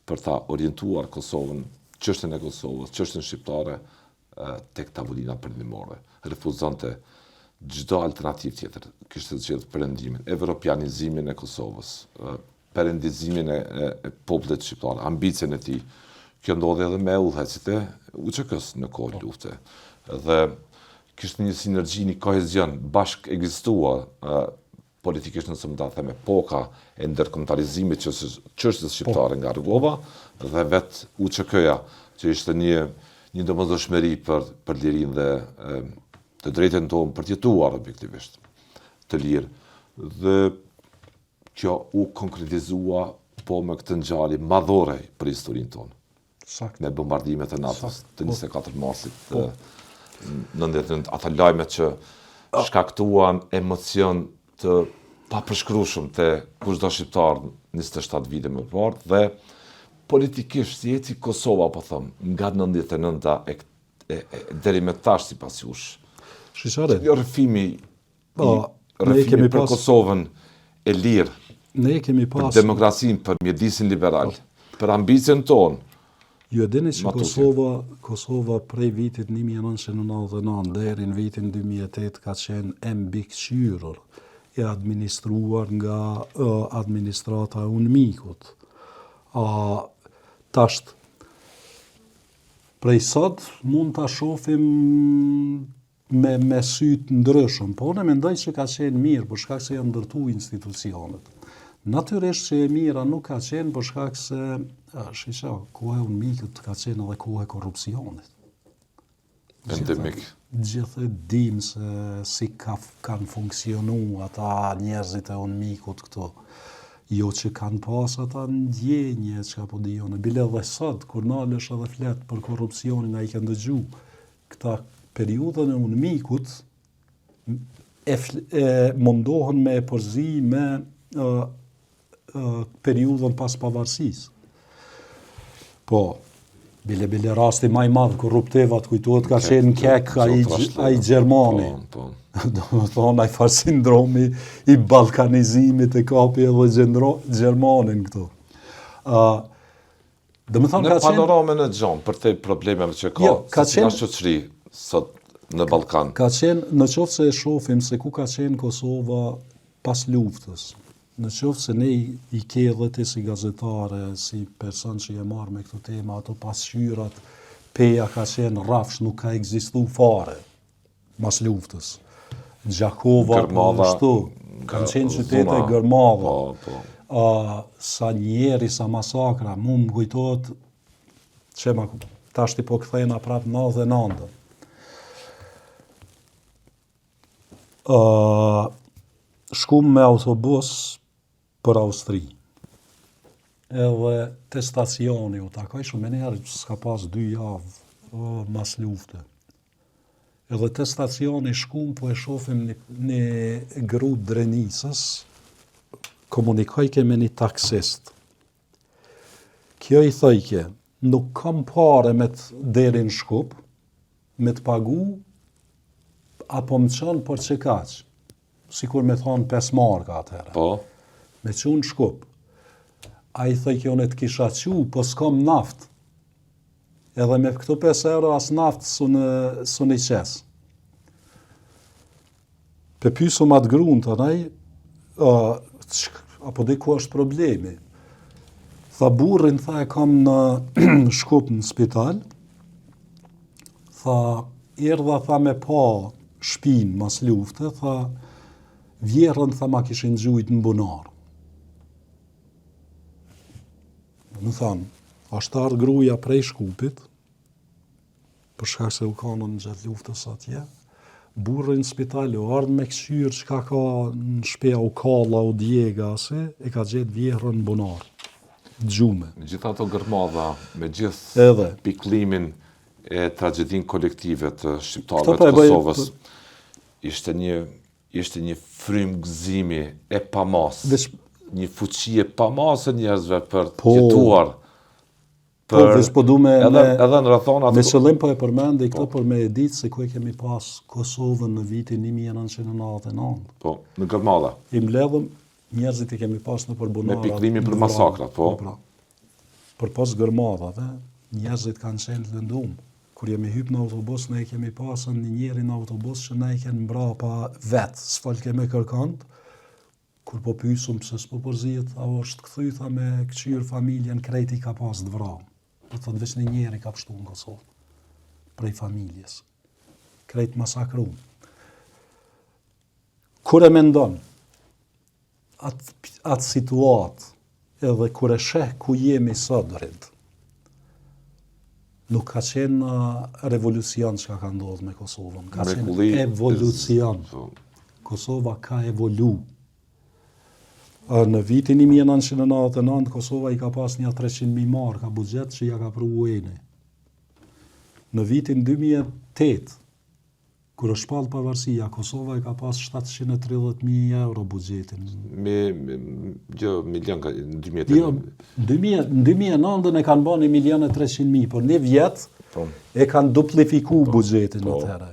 për ta orientuar Kosovën, çështjen e Kosovës, çështjen shqiptare tek tavolina perëndimore. Refuzonte çdo alternativë tjetër, kishte zgjedhur perëndimin, evropianizimin e Kosovës, perëndizimin e, e, e popullit shqiptar, ambicien e tij. Kjo ndodhi edhe me udhëheqësit e UÇK-së në kohë po. lufte. Dhe kishte një sinergji, një kohezion bashkë ekzistuar politikisht nëse mund ta them epoka e ndërkombëtarizimit që çështjes shqiptare po. nga Rugova dhe vetë UÇK-ja, që ishte një një domosdoshmëri për për lirinë dhe e, të drejtën tonë për të jetuar objektivisht të lirë. Dhe kjo u konkretizua po me këtë ngjarje madhore për historinë tonë. Saktë. Me bombardimet e NATO-s të 24 po. marsit të 99, po. ato lajme që shkaktuan emocion të papërshkrueshëm te kushdo shqiptar 27 vite më parë dhe politikisht si eci Kosova po them nga 99-a e, e, e deri më tash sipas jush. Shqiptare. Rrëfimi Po, ne kemi për pas... Kosovën e lirë. Ne kemi pas për demokracinë, për mjedisin liberal, po. për ambicien tonë. Ju e dini që Kosova, Kosova prej vitit 1999 deri në vitin 2008 ka qenë e mbikëqyrur, e administruar nga uh, administrata e UNMIK-ut. A, tasht, prej sot mund ta shohim me me sy të ndryshëm, po unë mendoj që ka qenë mirë për shkak se janë ndërtu institucionet. Natyrisht që e mira nuk ka qenë për shkak se shiqo, koha e UNMIK-ut ka qenë edhe kohë e korrupsionit. Endemik. Gjithë e dim se si ka, kanë funksionu ata njerëzit e UNMIK-ut këtu. Jo që kanë pas ata ndjenje, çka po di unë. Bile dhe sot, kur nalesh edhe flet për korrupsionin, a i ke ndëgju, Këta periudhën e UNMIK-ut e, e mundohen me e përzi me e, e, periudhën pas pavarësisë. Po, bile bile rasti ma i madh korruptiv atë kujtohet ka qenë KEK ai ai gjermani. Po, po. Domethonë ai far sindromi i ballkanizimit e kapi edhe gjendro, gjermanin këtu. Ë uh, Domethonë, ka qenë... Në panoramën e gjanë, përtej problemeve që ka, jo, ka qenë... shoqëri sot në Ballkan. Ka qenë, në qoftë se e shofim se ku ka qenë Kosova pas luftës, në qoftë se ne i ke edhe ti si gazetare, si person që je marrë me këto tema, ato pasqyrat, Peja ka qenë rrafsh, nuk ka ekzistu fare. mas luftës. Gjakova, po ashtu, kanë qenë qytete gërmadha. Po, po. Uh, sa njeri, sa masakra, mu më kujtohet, që ma, tashti po kthehna prapë 99-ën. Uh, shkum me autobus për Austri. Edhe te stacioni u takojshëm, menjëherë s'ka pas dy javë mas lufte. Edhe te stacioni shkum po e shofim një, një gru t'Drenicës, komunikojke me një taksist. Kjo i thojke, nuk kam pare me të deri në Shkup, me të pagu, a po më çon për qekaq, sikur me thonë 5 marka atëherë. Po. Me çu në Shkup. Ai thojke, unë të kisha çu, po s'kam naftë. Edhe me këto 5 euro as naftë s'un, s'un i qes. Pe pysum atë grun të nej, uh, apo di ku është problemi. Tha burrin, tha e kam në Shkup në spital, tha erdha tha me pa shpinë mas lufte, tha vjehrrën tha ma kishin gjujt në bunar. Domethanë, është ardhë gruja prej Shkupit, për shkak se u kanën gjatë luftës atje, burri në spital, u ardhë me këqyrë çka ka në shpi, u kall, u djeg asi, e ka gjetë vjehrrën në bunar, t'gjume. Me gjithë ato gërmadha, me gjithë Edhe. pikëllimin e tragjedinë kolektive të shqiptarëve të po Kosovës, ishte një Ishte një frymë gëzimi e pamasë. Veç një fuqi e pamasë e njerëzve për të po, jetuar. Po, për, po, veç po du me, edhe, me, edhe në rrethana me qëllim po e përmendi këtë po. për me e ditë se ku e kemi pas Kosovën në vitin 1999. Po, në gërmadha. I mbledhëm, njerëzit i kemi pas nëpër bunara. Me pikëllimin për masakrat, po. po pra. Përpos gërmadhave, njerëzit kanë qenë të lëndum. Kur jemi hyp në autobus, ne e kemi pasën një njeri në autobus që nejke mbrapa vet, s'folke me kërkand, kur po pysum pse s'po përzihet, tha është kthy tha me këqyr familjen krejt i ka pas të vramë. Do thotë veç një njeri ka pshtu në Kosovë prej familjes. Krejt masakrum. Kur e mendon atë atë situatë edhe kur e sheh ku jemi sot Rid, nuk ka qenë revolucion çka ka ndodhur me Kosovën, ka qenë evolucion. Po. Kosova ka evolu. Në vitin 1999 Kosova i ka pas nja 300.000 marka buxhet që ja ka pru UN-i. Në vitin 2008 Kur është shpallë pavarësia, Kosova e ka pas 730.000 euro buxhetin. Me, me jo, milion ka, në 2008. Jo, në 2009 e kanë ba një milion e 300.000, por një vjet po. e kanë duplifiku po, buxhetin po. atëherë.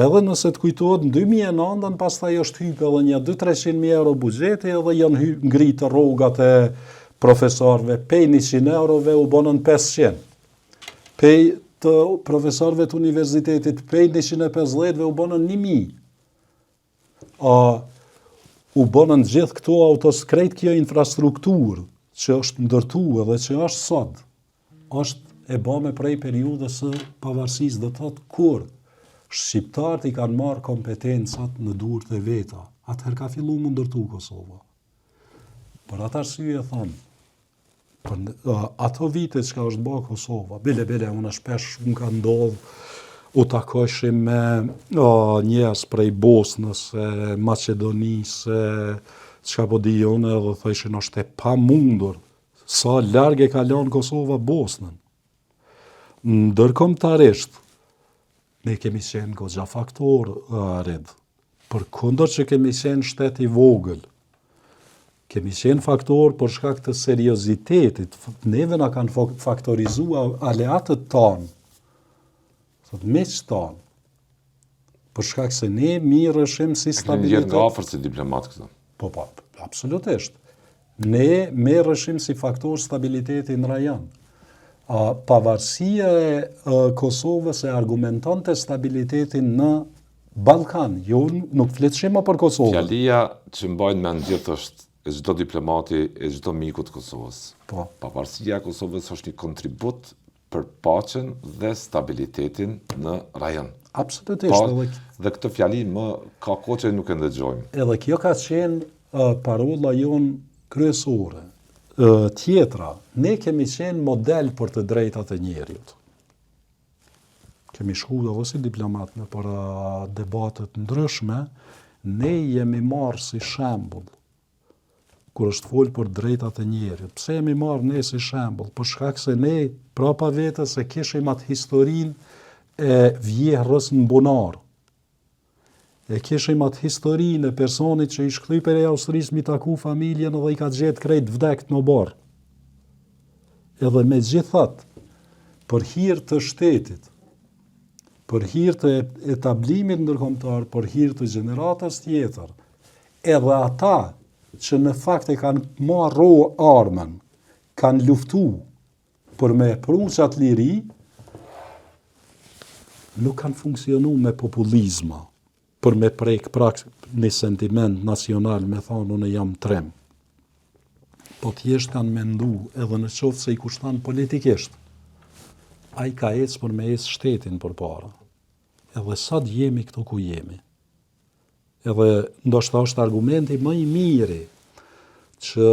Edhe nëse të kujtohet, në 2009 pastaj është hypë edhe një 2-300.000 euro buxheti edhe janë hypë ngritë rrogat e profesorëve, pej 100 eurove u bonën 500. Pej të profesorëve të universitetit, pej 150-ve u bonën 1000. A, u bonën gjithë këto autos, krejt kjo infrastrukturë që është ndërtu edhe që është sot, është e bame prej periudhës së pavarësisë, do të thotë kur shqiptarët i kanë marrë kompetencat në durët e veta, atëherë ka fillu m'u ndërtu Kosova. Për atë arsye thom, Për ato vite çka është ba Kosova, bile bile unë shpesh më ka ndodh u takojshim me o, njerëz prej Bosnës, e Maqedonisë, çka po di unë edhe thojshin është e pamundur sa larg e ka lënë Kosova Bosnën. Ndërkombëtarisht ne kemi qenë goxha faktor uh, Rid. Përkundër që kemi qenë shtet i vogël, kemi qenë faktor për shkak të seriozitetit. Neve na kanë faktorizu aleatët tanë, thot miqtë tanë, për shkak se ne mirreshim si stabilitet. E keni nga afër si diplomat këtë? Po, po, absolutisht. Ne merreshim si faktor stabiliteti në rajon. A, pavarësia e Kosovës e argumentonte stabilitetin në Ballkan, jo nuk flitshim më për Kosovën. Fjalia që mbajnë mend gjithë është e çdo diplomati, e çdo miku të Kosovës. Po. Pavarësia e Kosovës është një kontribut për paqen dhe stabilitetin në rajon. Absolutisht. Pa, edhe... Dhe këtë fjali më ka kohë që nuk e ndëgjojmë. Edhe kjo ka qenë uh, parola jonë kryesore. Uh, tjetra, ne kemi qenë model për të drejtat e njeriut. Kemi shku edhe si diplomat nëpër debate të ndryshme, ne jemi marrë si shembull kur është folë për drejtat e njerit. Pse jemi marrë ne si shembull? Për shkak se ne prapa vetes e kishim atë historinë e vjehrrës në bunar. E kishim atë historinë e personit që ish kthy prej Austrisë m'i taku familjen dhe i ka gjetë krejt vdekt në oborr. Edhe megjithatë, për hir të shtetit, për hir të etablimit ndërkombëtar, për hir të gjeneratës tjetër, edhe ata që në fakt e kanë marrë armën, kanë luftu për me e pru qatë liri, nuk kanë funksionu me populizma, për me prek prak një sentiment nacional, me thonë unë jam trim. Po thjesht kanë mendu edhe në qoftë se i kushton politikisht, ai ka ecë për me ecë shtetin përpara. Edhe sot jemi këtu ku jemi. Edhe ndoshta është argumenti më i miri që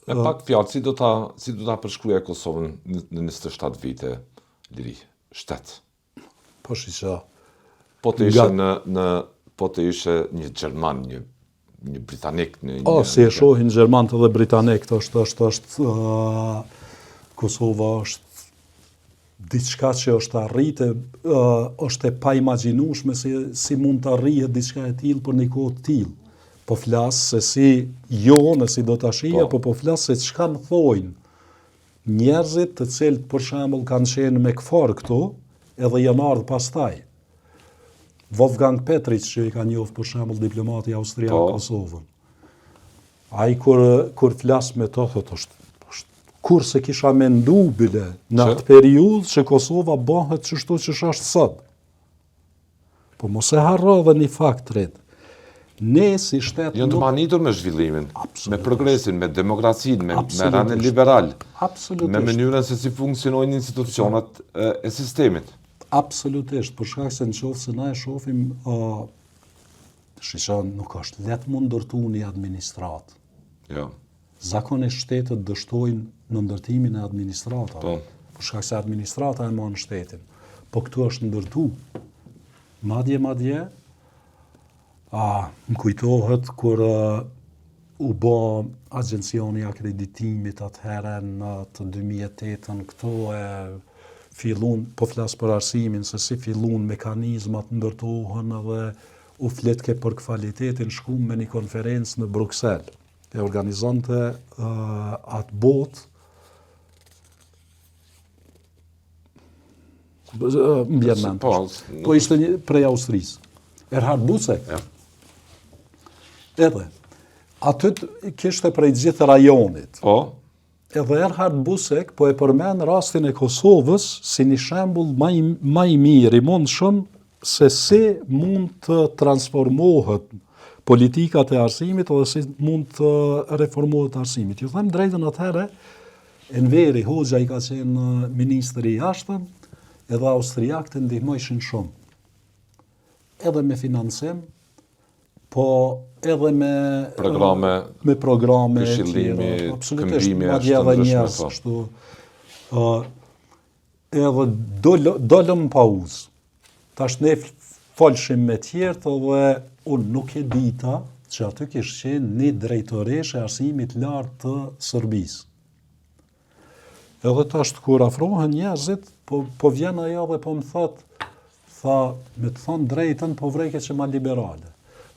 Me pak fjalë, si do ta si do ta përshkruaje Kosovën në 27 vite liri, shtet? Po shiqo. Po të ishe në në po të ishe një gjerman, një një britanik, një O, si e shohin gjermanët dhe britanikët, është është është uh, Kosova është diçka që është arritë, është e paimagjinueshme se si mund të arrihet diçka e tillë për një kohë të tillë. Po flas se si jo unë si do ta shihja, po, po po flas se çka më thojnë njerëzit të cilët për shembull kanë qenë me KFOR këtu, edhe janë ardhur pastaj. Wolfgang Petritsch që i ka njoft për shembull diplomati austriak po. Kosovën. Ai kur kur flas me to thotë është është kurrë s'e kisha mendu bile në atë periudhë që Kosova bëhet qështu që është sot. Po mos e harro edhe një fakt tret. Ne si shtet Janë të mahnitur me zhvillimin, me progresin, me demokracinë, me, me rendin liberal, me mënyrën se si funksionojnë institucionet e, e sistemit. Absolutisht, për shkak se në qoftë se na e shohim uh, Shiqo, nuk është lehtë m'u ndërtu një administratë. Jo. Zakonisht shtetet dështojnë në ndërtimin e administratave. Po. Për shkak se administrata e man shtetin. Po këtu është ndërtu. Madje, madje, a, më kujtohet kur uh, u bë agjencioni i akreditimit atëherë në të 2008-ën këto e fillun, po flas për arsimin, se si fillun mekanizmat ndërtohen edhe u flitke për kvalitetin, shkum me një konferencë në Bruksel. E organizonte uh, atë botë më bjen mend. Po, po ishte një prej Austrisë. Erhard Busek. Ja. Edhe aty kishte prej gjithë rajonit. Po. Edhe Erhard Busek po e përmend rastin e Kosovës si një shembull ma i, ma i mirë i mundshëm se si mund të transformohet politikat e arsimit dhe si mund të reformohet arsimit. Ju them drejtën atëherë, Enveri Hoxha i ka qenë ministër i jashtëm, edhe austriakët e ndihmojshin shumë. Edhe me financim, po edhe me programe, me programe këshillimi, absolutisht, madje edhe njerëz po. kështu. ë edhe dolëm në pauzë. Tash ne folshim me tjerët dhe unë nuk e dita që aty kish qenë një drejtoreshë e arsimit lartë të Serbisë. Edhe tash kur afrohen njerëzit, po, po vjen ajo dhe po më thot, tha, me të thonë drejtën, po vrejke që ma liberale.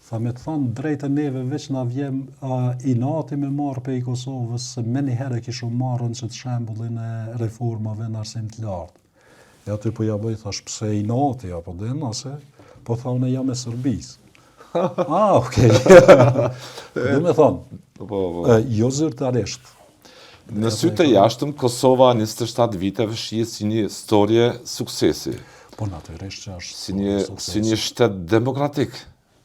Tha, me të thonë drejtën neve veç na vjen a, inati me marrë pej Kosovës, se menjëherë e kishim marrë në qëtë shembullin e reformave në arsim të lartë. E aty po ja bëj, thash, pse inati, apo dhe nëse, po tha unë jam e Serbisë. ah, okej. Okay. Do me thonë, po, po, po. jo zyrtarisht. Në sy të jashtëm, Kosova 27 viteve shihet si një storje suksesi. Po natyrisht që është si një, si një shtet demokratik,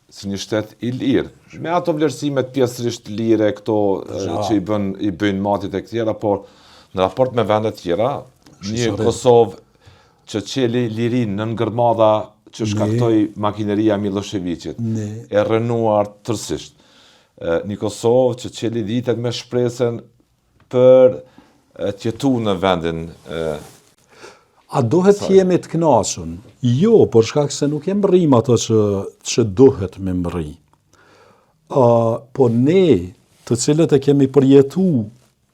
si një shtet i lirë. Me ato vlerësimet pjesërisht lire këto që i bën i bëjnë matjet e tjera, por në raport me vendet tjera, një Kosovë që çeli lirinë nën gërmadha që shkaktoi makineria e Millosheviqit, e rrënuar tërësisht. Një Kosovë që çeli ditët me shpresën për të jetu në vendin e A duhet të jemi të kënaqur? Jo, për shkak se nuk e mbrrim ato që që duhet me mbrri. Ë, po ne, të cilët e kemi përjetu,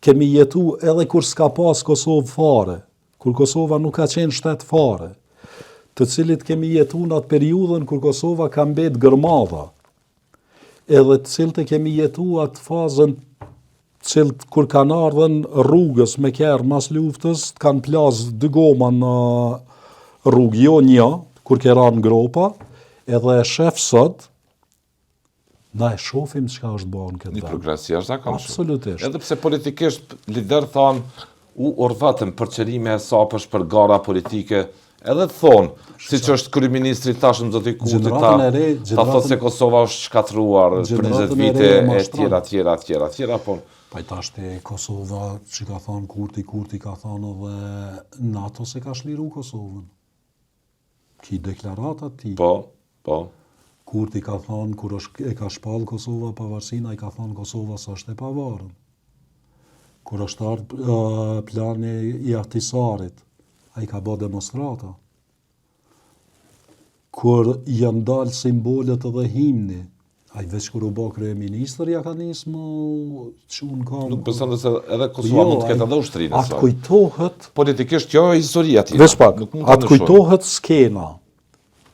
kemi jetu edhe kur s'ka pas Kosovë fare, Kur Kosova nuk ka qenë shtet fare. të cilët kemi jetu në atë periudhën kur Kosova ka mbet gërmadha, edhe të cilët e kemi jetu atë fazën të cilët kur kanë ardhën rrugës me kerr mas luftës, të kanë plas dy goma në rrugë, jo një, kur ke ra në gropa, edhe e shef sot, na e shofim çka është bërë në këtë vend. Një progres i jashtëzakonshëm. Absolutisht. Edhe pse politikisht liderët thanë u orvatën për qërime hesapesh për gara politike, edhe thonë, siç është kryeministri tashëm zoti Kurti ta, ta thotë se Kosova është shkatërruar për 20 vite e tjera, tjera, tjera, tjera, por... Pa i tash te Kosova që ka thonë Kurti, Kurti ka thonë edhe NATO s'e ka shliru Kosovën. Ki deklarata të tij. Po, po. Kurti ka thonë, kur është, e ka shpallë Kosova pavarësinë, ai ka thonë Kosova s'është e pavarun. Kur është ardhë uh, plani i Ahtisarit, ai ka bo demonstrata. Kur janë dalë simbolet edhe himni, ai veç kur u bo kryeministër, ja ka nisë me u çu në kamë. Nuk beson se edhe Kosova jo, mund të ketë edhe ushtrinë e saj. A të kujtohet... Politikisht kjo histori aty. Veç pak, a të kujtohet skena,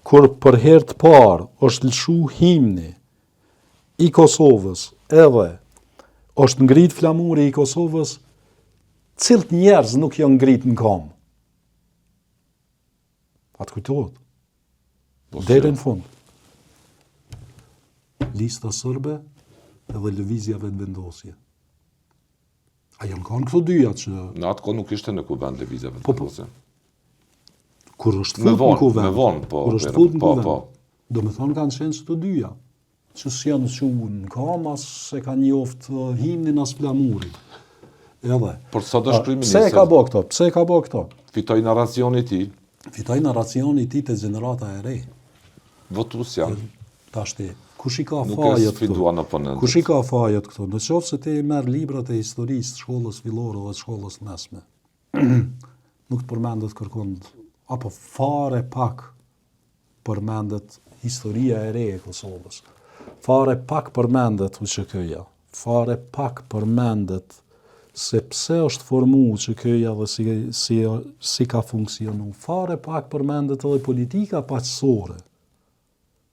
kur për herë të parë është lëshu himni i Kosovës edhe është ngrit flamuri i Kosovës, cilët njerëz nuk janë ngrit në kamë? A të kujtohet? Po Deri në fund. Lista Sërbe edhe Lëvizja Vetëvendosje. A janë kanë këto dyja që... Në atë kohë nuk ishte në kuvend Lëvizja po, po. Vetëvendosje. Kur është fut në kuvend. Me vonë, po. Kur është fut në po, kuvend. Po. Domethonë kanë qenë që të dyja. Që s'janë çu në kamë, as s'e kanë njoft himnin, as flamurin. Edhe. Por sot është kryeministër. Pse e ka bo këto? Pse e ka bo këto? Fitoi narracioni i tij. Fitoi narracioni i tij te gjenerata e re. Votues janë. Tashti, kush i ka fajet këtu? Nuk e sfiduan oponentët. Kush i ka fajet këtu? Në qoftë se ti i merr librat e historisë të shkollës fillore dhe të shkollës të mesme, nuk të përmendet kërkund, apo fare pak përmendet historia e re e Kosovës. Fare pak përmendet UÇK-ja, fare pak përmendet se pse është formu UÇK-ja dhe si, si, si ka funksionu. Fare pak përmendet edhe politika paqësore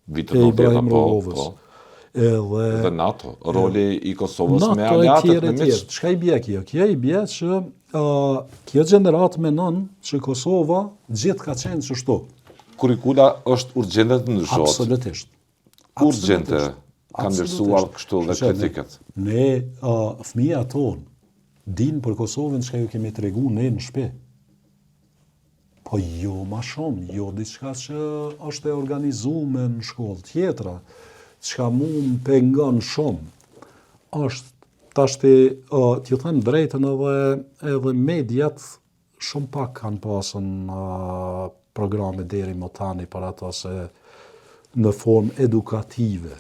Vitet e Ibrahim po, Rugovës. Po. Edhe, dhe NATO, roli i Kosovës NATO me aleatët me miqtë. Çka i bje kjo? Kjo i bje që uh, kjo gjeneratë menon që Kosova gjithë ka qenë qështu. Kurrikula është urgjente të ndryshohet. Absolutisht. Urgjente. Kanë vlerësuar kështu dhe kritikët. Ne, uh, fëmija tonë, din për Kosovën çka ju kemi tregu ne në shpi. Po jo ma shumë, jo diçka që është e organizume në shkollë. Tjetra, çka mu më pengon shumë, është tashti, uh, t'ju them drejtën edhe, edhe mediat shumë pak kanë pasën uh, programe deri më tani për ato se në formë edukative.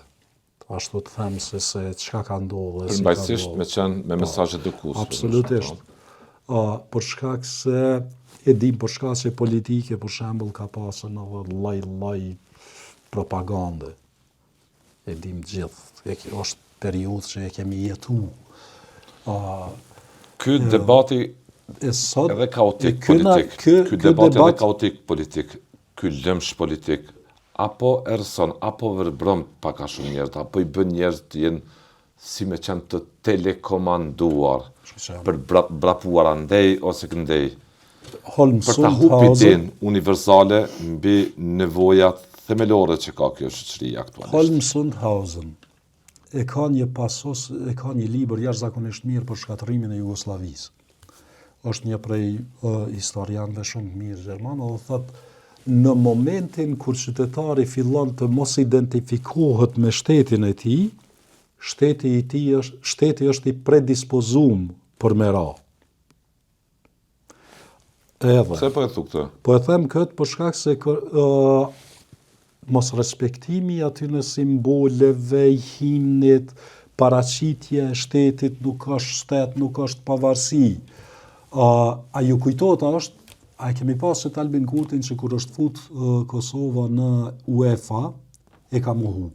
Ashtu të them se se çka ka ndodhur dhe si ka ndodhur. me qenë me po, mesazhe edukuese. Absolutisht. Po. Uh, për shkak se e dim për shkaqe politike, për shembull ka pasën edhe lloj-lloj propagande. E dim gjithë. E kjo është periudhë që e kemi jetu. Uh, ky debati e sot edhe kaotik politik, ky, ky debati edhe kaotik politik, ky lëmsh politik, Apo errëson, apo verbron pak a shumë njerëzit, apo i bën njerëzit të jenë si me qenë të telekomanduar, për vrapuar andej ose këndej, për ta hup idenë universale mbi nevojat themelore që ka kjo shoqëri aktualisht. Holm Sundhausen e ka një pasus, e ka një libër jashtëzakonisht mirë për shkatërrimin e Jugosllavisë. Është një prej uh, historianëve shumë të mirë gjermanë dhe thotë në momentin kur qytetari fillon të mos identifikohet me shtetin e tij, shteti i tij është shteti është i predispozum për me ra. Edhe. Pse po e thu këtë? Po e them këtë për shkak se uh, mosrespektimi i atyne simboleve, i himnit, paraqitja e shtetit nuk është shtet, nuk është pavarësi. Uh, a ju kujtohet a është, a e kemi pasë që Albin Kurtin që kur është fut uh, Kosova në UEFA, e ka mohu.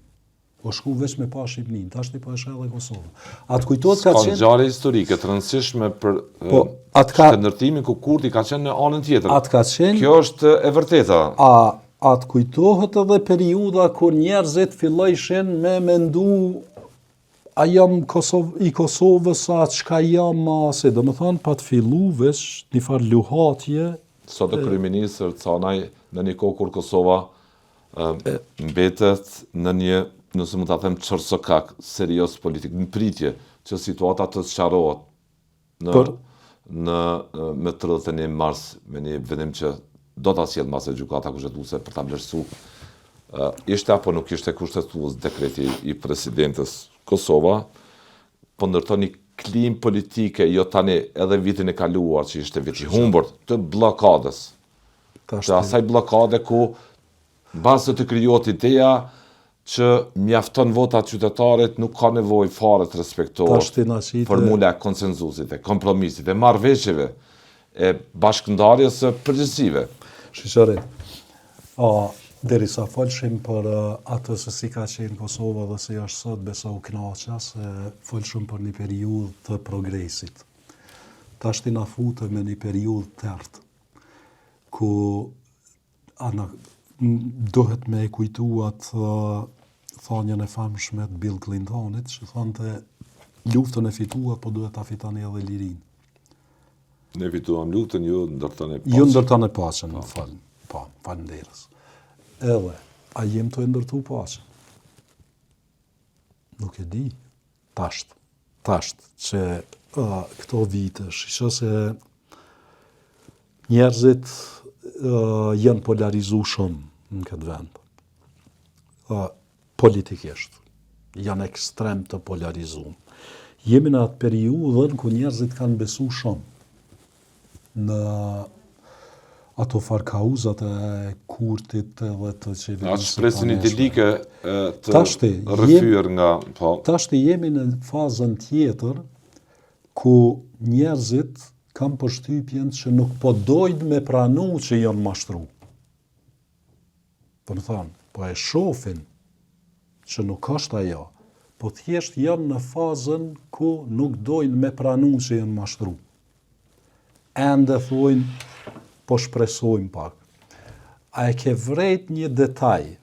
O shku veç me pa Shqipninë, tashti po e sheh edhe Kosovën. A të kujtohet ka qenë... Ka ngjarje historike të rëndësishme për po, atë ka... ndërtimin ku Kurti ka qenë në anën tjetër. Atë ka qenë... Kjo është e vërteta. A, a të kujtohet edhe periudha kur njerëzit fillojshin me mendu a jam Kosov, i Kosovës, a çka jam, a se, domethonë, pat fillu veç një farë luhatje. Sot e kryeministër Canaj në një kohë kur Kosova mbetet në një, nëse mund ta them qorrsokak serioz politik, në pritje që situata të sqarohet në Për... në me 31 mars me një vendim që do ta sjellë mbase gjykata kushtetuese për ta vlerësuar ishte apo nuk ishte kushtetues dekreti i presidentes Kosova po ndërton një klimë politike jo tani edhe vitin e kaluar që ishte vit i humbur të bllokadës Të asaj bllokade ku mbase të krijohet ideja që mjafton vota e qytetarit, nuk ka nevojë fare të respektohet formula e konsenzusit, e kompromisit, e marrëveshjeve, e bashkëndarjes së përgjegjësive. Shiqare, a, derisa folshim për atë se si ka qenë Kosova dhe si është sot, besa u knaqa se folshim për një periudhë të progresit. Tashti na futëm në një periudhë të errtë. ku ana duhet me e kujtu atë thanjën e famshme të Bill Clintonit, që thonte luftën e fituat, po duhet ta fitoni edhe lirinë. Ne fituam luftën, ju ndërtoni paqen. Ju ndërtoni paqen, më fal. Po, faleminderit. Edhe, a jem tu e ndërtu paqen? Nuk e di. Tasht, tasht, që uh, këto vite, shiqo se njerëzit uh, janë polarizu shumë në këtë vend. Uh, politikisht. Janë ekstrem të polarizu. Jemi në atë periudhën ku njerëzit kanë besu shumë në ato farë kauzat e Kurtit edhe të qeverisë. Atë shpresën idilike të tashti, rrëfyer nga... Po. Tashti jemi në fazën tjetër ku njerëzit kam përshtypjen që nuk po dojnë me pranu që janë mashtru. Domethonë, po e shofin që nuk është ajo, po thjesht janë në fazën ku nuk dojnë me pranu që janë mashtru. Ende thojnë, po shpresojmë pak. A e ke vrejt një detaj,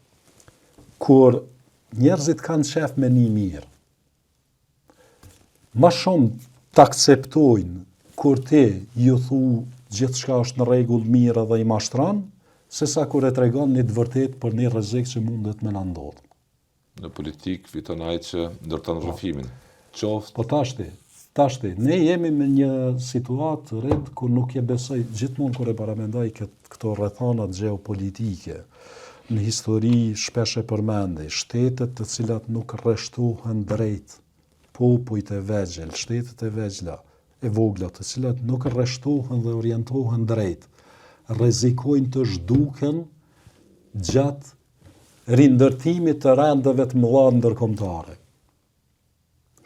kur njerëzit kanë qef me ni mirë, Ma shumë të akceptojnë kur ti ju thu gjithçka është në rregull mirë edhe i mashtron, sesa kur e tregon një të vërtetë për një rrezik që mundet me na ndodhë. Në politikë fiton ai që ndërton po. rrëfimin. Qoftë. Po tashti, tashti, ne jemi me një situatë të rëndë ku nuk e besoj gjithmonë kur e paramendoj kët, këto rrethanat gjeopolitike. Në histori shpesh e përmendi, shtetet të cilat nuk rreshtohen drejt, popujt e vegjël, shtetet e vegjla, e vogla, të cilat nuk rreshtohen dhe orientohen drejt, rrezikojnë të zhduken gjatë rindërtimit të rendeve të mëdha ndërkombëtare.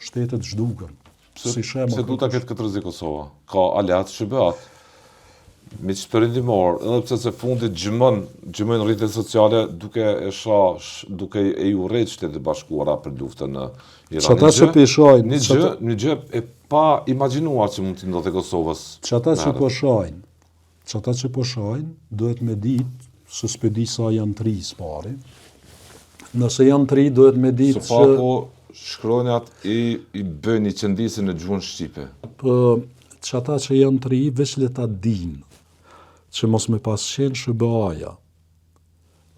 Shtetet zhduken. Pse, si shema, pse duhet ta ketë këtë rrezik Kosova? Ka aleat SHBA-t. Miq perëndimor, edhe pse së fundi gjëmon, gjëmojnë rrjetet sociale duke e sha, duke e i urrejt Shtetet e Bashkuara për luftën në Iran. Qata që po shajnë, një gjë, një gjë e paimagjinuar që mund t'i ndodhë Kosovës. Qata që po shajnë, Qata që po shajnë, duhet me ditë, se s'pe di sa janë të ri s'pari. Nëse janë të ri, duhet me ditë që... Së paku shkronjat i, i bëjnë i qëndisin në gjuhën shqipe. Po, qata që janë të ri, veç le ta dinë, që mos me pas qenë SHBA-ja,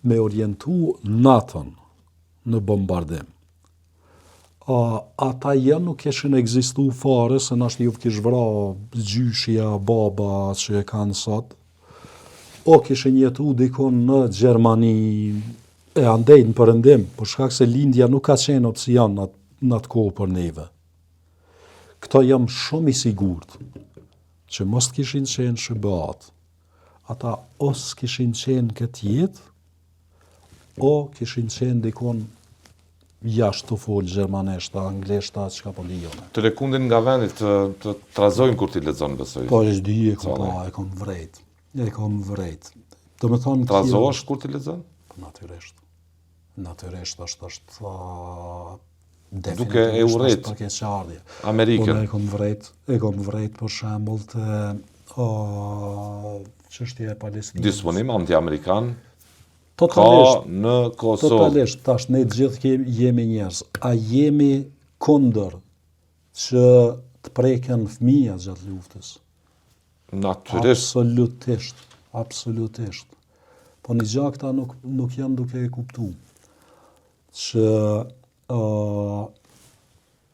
me orientu NATO-n në bombardim. A, ata ja nuk kishin ekzistu fare, se nashta juv kish vra gjyshi a baba që e kanë sot, o kishin jetu dikun në Gjermani e andej në përëndim, për shkak se lindja nuk ka qenë opcion në, në atë kohë për neve. Këto jam shumë i sigurt, që mos të kishin qenë SHBA-t, ata o s'kishin qenë këtë jetë, O kishin qenë dikun jashtë tu fol gjermanisht, anglisht, a çka po di unë. Të lëkundin nga vendi, të, të trazojnë kur t'i lexon, besoj. Po, e di, e kom, po, e kom vrejt. E kom vrejt. Domethonë... Trazohesh kur t'i lexon? Po, natyrisht. Natyrisht është është uh, duke e urrejt për keqardhje. Amerikën. Unë e kom vrejt, e kom vrejt për shembull te uh, çështja e Palestinës. Disponim anti-amerikan Totalisht, ka në Kosovë. Totalisht, tash ne të gjithë kemi, jemi njerëz. A jemi kundër që të preken fëmija gjatë luftës? Natyrisht. Absolutisht, absolutisht. Po një gja këta nuk, nuk janë duke e kuptu. Që uh,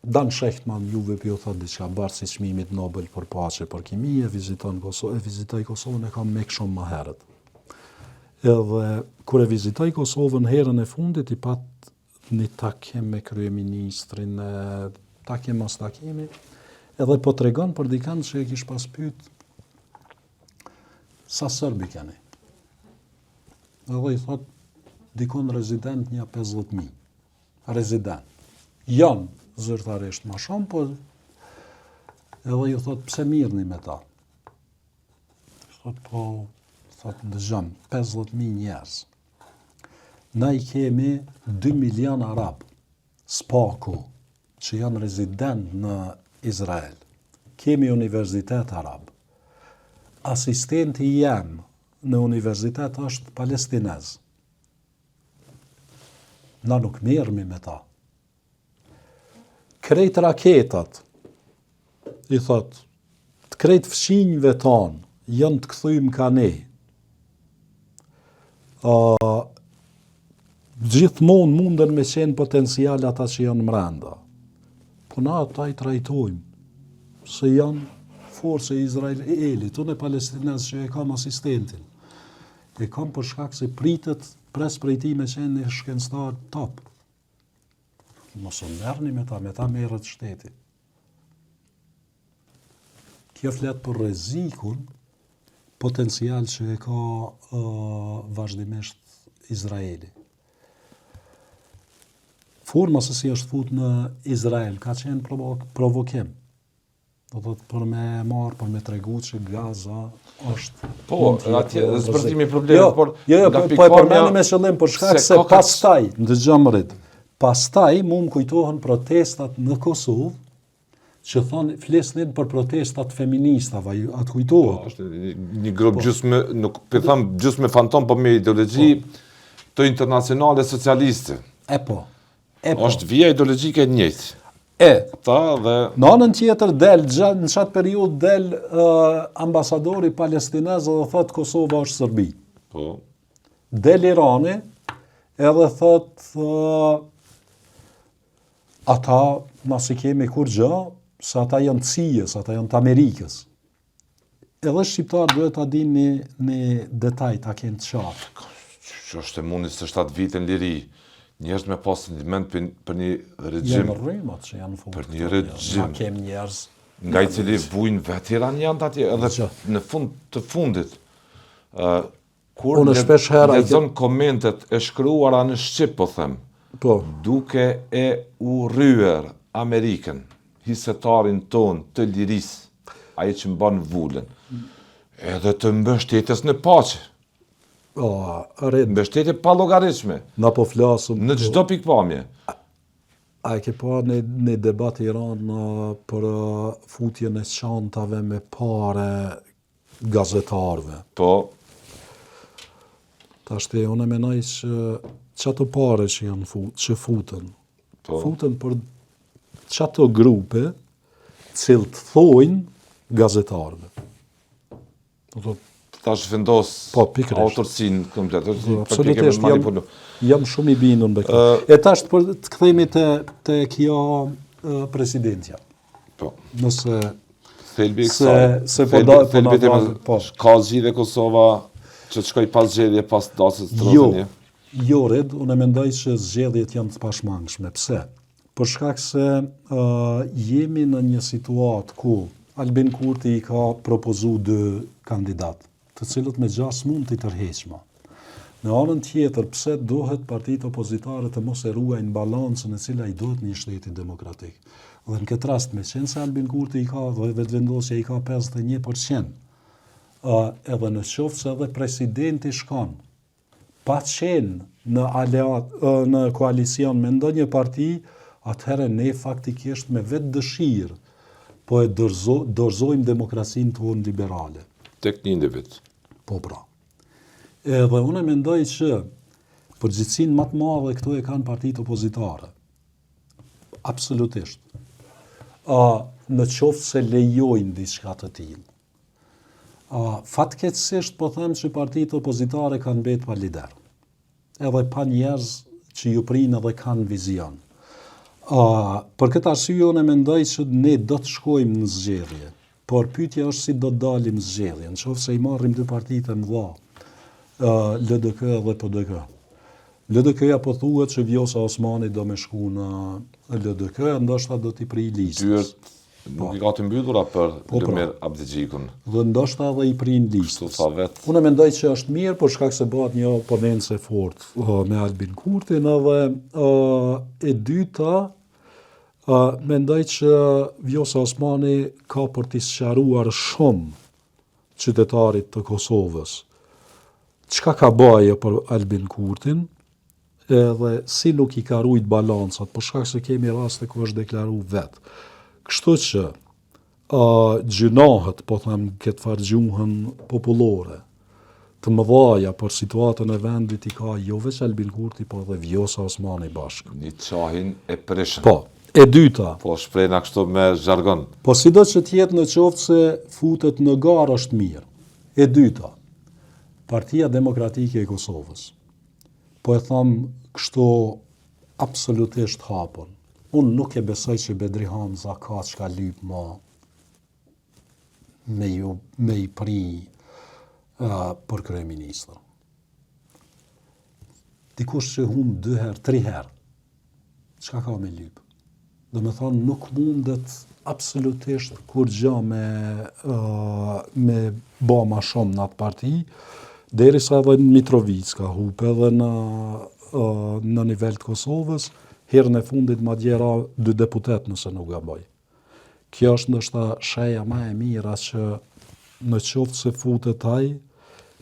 Dan Shechtman juve po ju thot diçka, bartës i çmimit Nobel për paqe për kimi, e viziton Kosovën, e vizitoi Kosovën e kam mik shumë më herët. Edhe kur e vizitoi Kosovën herën e fundit i pat një takim me kryeministrin, e, takim mas takimi, edhe po tregon për dikan që e kish pas pyet sa sërbi keni. Edhe i thot dikun rezident nja 50.000. Rezident. Janë zyrtarisht ma shumë, po edhe ju thot pse mirrni me ta. Thot po, thot ndëgjom, 50.000 njerëz. Na i kemi 2 milion arab, s'paku, që janë rezident në Izrael. Kemi universitet arab. Asistenti jem në universitet është palestinez. Na nuk merremi me ta. Krejt raketat, i thot, të krejt fqinjve tanë, janë të kthym ka ne. Uh, gjithmonë munden me qenë potencial ata që janë mrenda. Po na ata i trajtojmë, se janë forcë e Izraelit, unë palestinez që e kam asistentin. E kam për shkak se pritet, pres prej tij me qenë një shkencëtar top. Mos u merrni me ta, me ta merret shteti. Kjo flet për rrezikun potencial që e ka uh, vazhdimisht Izraeli. Forma se si është fut në Izrael ka qenë provokim. Do thotë për me marr, për me tregu që Gaza është Po, atje zbërthimi i problemit, jo, por jo, jo, po, po e përmendi me qëllim për shkak se, se pastaj, ndëgjo Rid. Pastaj mu më kujtohen protestat në Kosovë që thonë flisnin për protestat feministave, a të kujtohet? Po, është një grup po. gjysmë, nuk po them gjysmë fantom, po me ideologji po. të internacionale socialiste. E po. E po. Është vija ideologjike e njëjtë. E, ta dhe në anën tjetër del gjatë në çat periudhë del uh, ambasadori palestinez dhe thot Kosova është Serbi. Po. Del Irani edhe thot uh, ata na s'i kemi kurgjë, se ata janë të CIA-s, ata janë të Amerikës. Edhe shqiptarët duhet ta dinë një, një detaj, ta kenë të qartë. Që është e mundur 27 vite në liri, njerëz me pas sentiment për, për një regjim. Janë rrymat që janë futur. Për një regjim. Na kem njerëz. Nga i cili vujnë vetë iranianët atje, edhe që. në fund të fundit, uh, Kur Unë shpesh herë lexon komentet e shkruara në shqip po them, po. duke e urryer Amerikën, hisetarin tonë të lirisë, ai që mban vulën, edhe të mbështetjes në paqe. O, Rid. Mbështetje e pallogaritshme. Na po flasim. Në çdo pikëpamje. A e ke pa një, një debat i ranë për futjen e çantave me pare gazetarëve. Po. Tashti unë menoj që qato pare që janë fut, që futen, po. futen për qato grupe cilët thojnë gazetarëve. Do të ta zhvendos po, pikërisht. autorësinë komplet, është po, absolutisht jam, jam shumë i bindur me këtë. Uh, e tash për të kthehemi te te kjo uh, presidentja. Po. Nëse Thelbi i kësaj. Se, se po da, po na da, po. Ka zgjidhje Kosova që të shkoj pa zgjedhje pas datës 31. Jo, jo Rid, unë mendoj që zgjedhjet janë të pashmangshme. Pse? Për shkak se uh, jemi në një situatë ku Albin Kurti i ka propozu dy kandidatë. të cilët me gjasë s'mund t'i tërheqë më. Në anën tjetër, pse duhet partitë opozitare të mos e ruajnë balancën e cila i duhet një shteti demokratik? Dhe në këtë rast, meqenëse Albin Kurti i ka dhe Vetëvendosja i ka 51 për qind, ë edhe në qoftë se edhe presidenti shkon. pa qenë në aleat, në koalicion me ndonjë parti, atëherë ne faktikisht me vetëdëshirë po e dorëzo, dorëzojmë demokracinë tonë liberale. Tek një individ. Po pra. Edhe unë mendoj që përgjegjësinë më të madhe këtu e kanë partitë opozitare. Absolutisht. A, në qoftë se lejojnë diçka të tillë. A, fatkeqësisht po them që partitë opozitare kanë mbetë pa lider. Edhe pa njerëz që ju prijnë edhe kanë vizion. A, për këtë arsye unë mendoj që ne do të shkojmë në zgjedhje. Por pyetja është si do të dalim në zgjedhje, në qoftë se i marrim dy partitë e mëdha, LDK dhe PDK. LDK-ja po thuhet që Vjosa Osmani do me shku në LDK, ndoshta do t'i prijë listës. Dyert nuk po. i ka të mbyllura për po, pra. Lumir Abdixhikun. Dhe ndoshta edhe i prin listës. Kështu tha vet. Unë mendoj që është mirë për shkak se bëhet një oponencë e fortë me Albin Kurtin edhe e dyta mendoj që Vjosa Osmani ka për t'i sqaruar shumë qytetarit të Kosovës. Çka ka ba ajo për Albin Kurtin, edhe si nuk i ka rujt balancat, për shkak se kemi raste ku është deklaru vet. Kështu që, uh, gjynahet, po them këtë farë gjuhën popullore, të mëdhaja për situatën e vendit i ka jo veç Albin Kurti, po edhe Vjosa Osmani bashkë. Një qahin e prishën. Po, e dyta. Po shprehna kështu me zhargon. Po sido që të jetë në qoftë se futet në garë është mirë. E dyta, Partia Demokratike e Kosovës, po e them kështu absolutisht hapun, unë nuk e besoj që Bedri Hamza ka çka lyp ma me ju me i pri uh, për kryeministër. Dikush që humb dy herë, tri herë, çka ka me lyp? Domethonë, nuk mundet absolutisht kurgja me, uh, me ba ma shumë në atë parti, derisa edhe në Mitrovicë ka hup edhe në, uh, në nivel të Kosovës, herën e fundit madje ra dy deputet nëse nuk gaboj. Kjo është ndoshta sheja ma e mira që në qoftë se futet ai,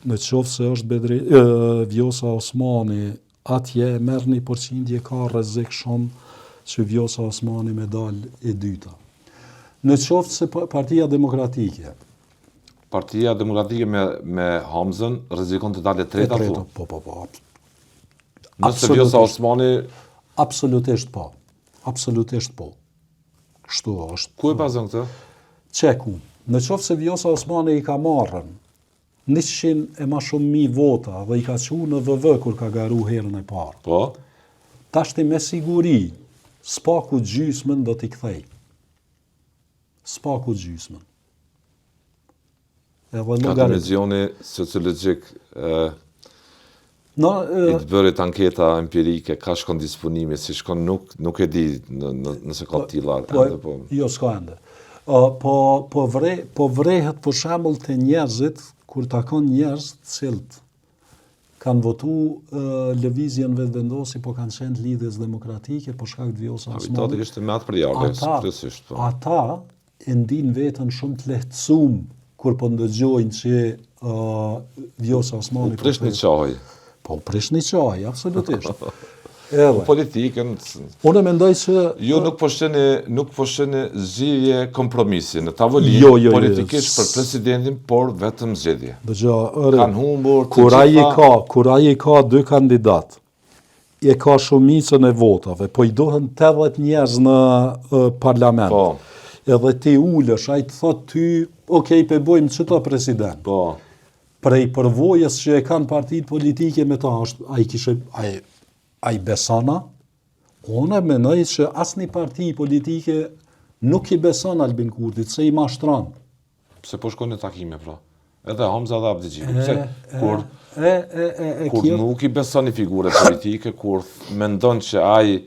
në qoftë se është Bedri, e, Vjosa Osmani atje e merr një përqindje ka rrezik shumë që Vjosa Osmani me dal e dyta. Në qoftë se Partia Demokratike Partia Demokratike me me Hamzën rrezikon të dalë e treta, e treta po po po. Nëse Vjosa Osmani absolutisht po. Absolutisht po. Kështu është. Ku e bazon këtë? Qe ku. Në qoftë se Vjosa Osmani i ka marrë 100 e ma shumë mijë vota dhe i ka çu në VV kur ka garu herën e parë. Po. Tashti me siguri, s'paku gjysmën do t'i kthej. S'paku gjysmën. Edhe Ka dimensioni sociologjik e, no, e, i të bërit anketa empirike, ka shkon disponimi, si shkon nuk, nuk e di në, në, nëse ka po, tilla po, ende, po. Jo, s'ka ende. Uh, po, po, vre, po vrehet për shembull te njerëzit, kur takon njerëz të cilët kanë votu uh, lëvizjen Vetëvendosje, po kanë qenë të lidhjes demokratike, për shkak të Vjosa Osmanit. Habitati ishte me atë prejardhje, kryesisht. Po. Ata, e ndin veten shumë të lehtësum kur po ndëgjojnë që uh, Vjosa Osmani u prish një qaj. Po u prish një qaj, absolutisht. Edhe po politikën. Unë mendoj se ju nuk po shihni nuk po shihni zgjidhje kompromisi në tavolinë jo, jo, jo, politikisht jo, për presidentin, por vetëm zgjedhje. Dëgjo, kanë humbur kur ai ka, kur ai ka dy kandidat, e ka shumicën e votave, po i duhen 80 njerëz në parlament. Po. Edhe ti ulesh, ai të thot ty, ok, pe bojmë qëta president. Po. Prej përvojës që e kanë partitë politike me ta, është, ai kishe, ai, ai beson a? Unë mendoj që asnjë parti politike nuk i beson Albin Kurtit, se i mashtron. Pse po shkojnë në takime pra? Edhe Hamza dhe Abdixhiku. Pse kur e e e e kur kjo... nuk i beson një figure politike, kur mendon që ai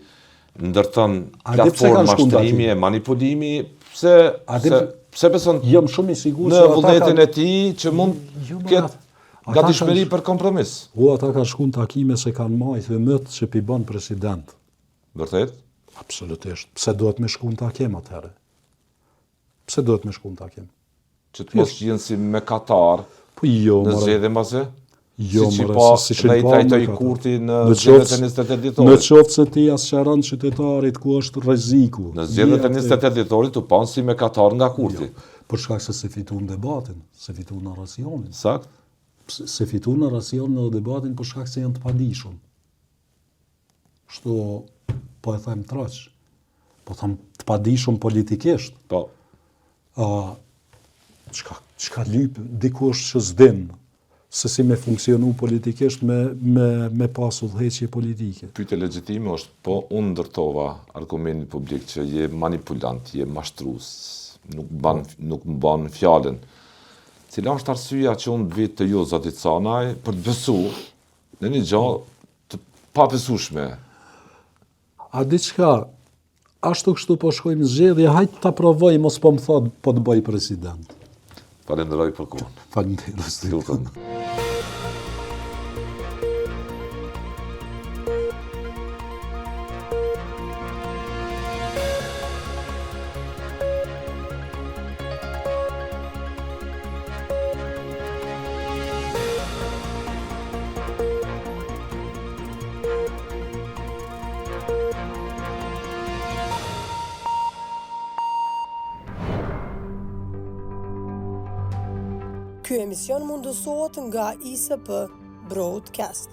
ndërton platformë mashtrimi e manipulimi, pse pse pse beson? Jam shumë i sigurt se ata vullnetin e tij që mund jo, të ketë gatishmëri për kompromis. O ata kanë shku në takime se kanë majtë ymyt që p'i bën president. Vërtet? Absolutisht. Pse duhet me shku në takim atëherë? Pse duhet me shku në takim? Që të mos jenë si mëkatar po jo, në zgjedhje mbase? Jo, siç i more, pa si- siç i dhe i pa trajtoi mëkatet. Kurti në Në zgjedhjet qoftë- e 28 Në dhjetorit. qoftë se ti ja sqaron qytetarit ku është rreziku. Në zgjedhjet e je aty- 28 dhjetorit u panë si mëkatar nga Kurti. Jo, për shkak se s'e fitun debatin, s'e fitun narracionin. Sakt? S'e fitun narracionin dhe debatin për shkak se janë të padijshëm. Kështu po e them troç. Po them të padijshëm politikisht. Po. Ë çka çka lyp dikush që s'din se si me funksionu politikisht me me me pas udhëheqje politike. Pyetja legjitime është, po unë ndërtova argumentin publik që je manipulant, je mashtrues, nuk mban nuk mban fjalën. Cila është arsyeja që unë të vi te ju zoti Canaj për të besu në një gjë të pabesueshme? A di çka, ashtu kështu po shkojmë në zgjedhje, hajt ta provoj mos po më thot po të bëj president. Falenderoj për kohën. Faleminderit. Lutem. Ky emision mundësohet nga ISP Broadcast.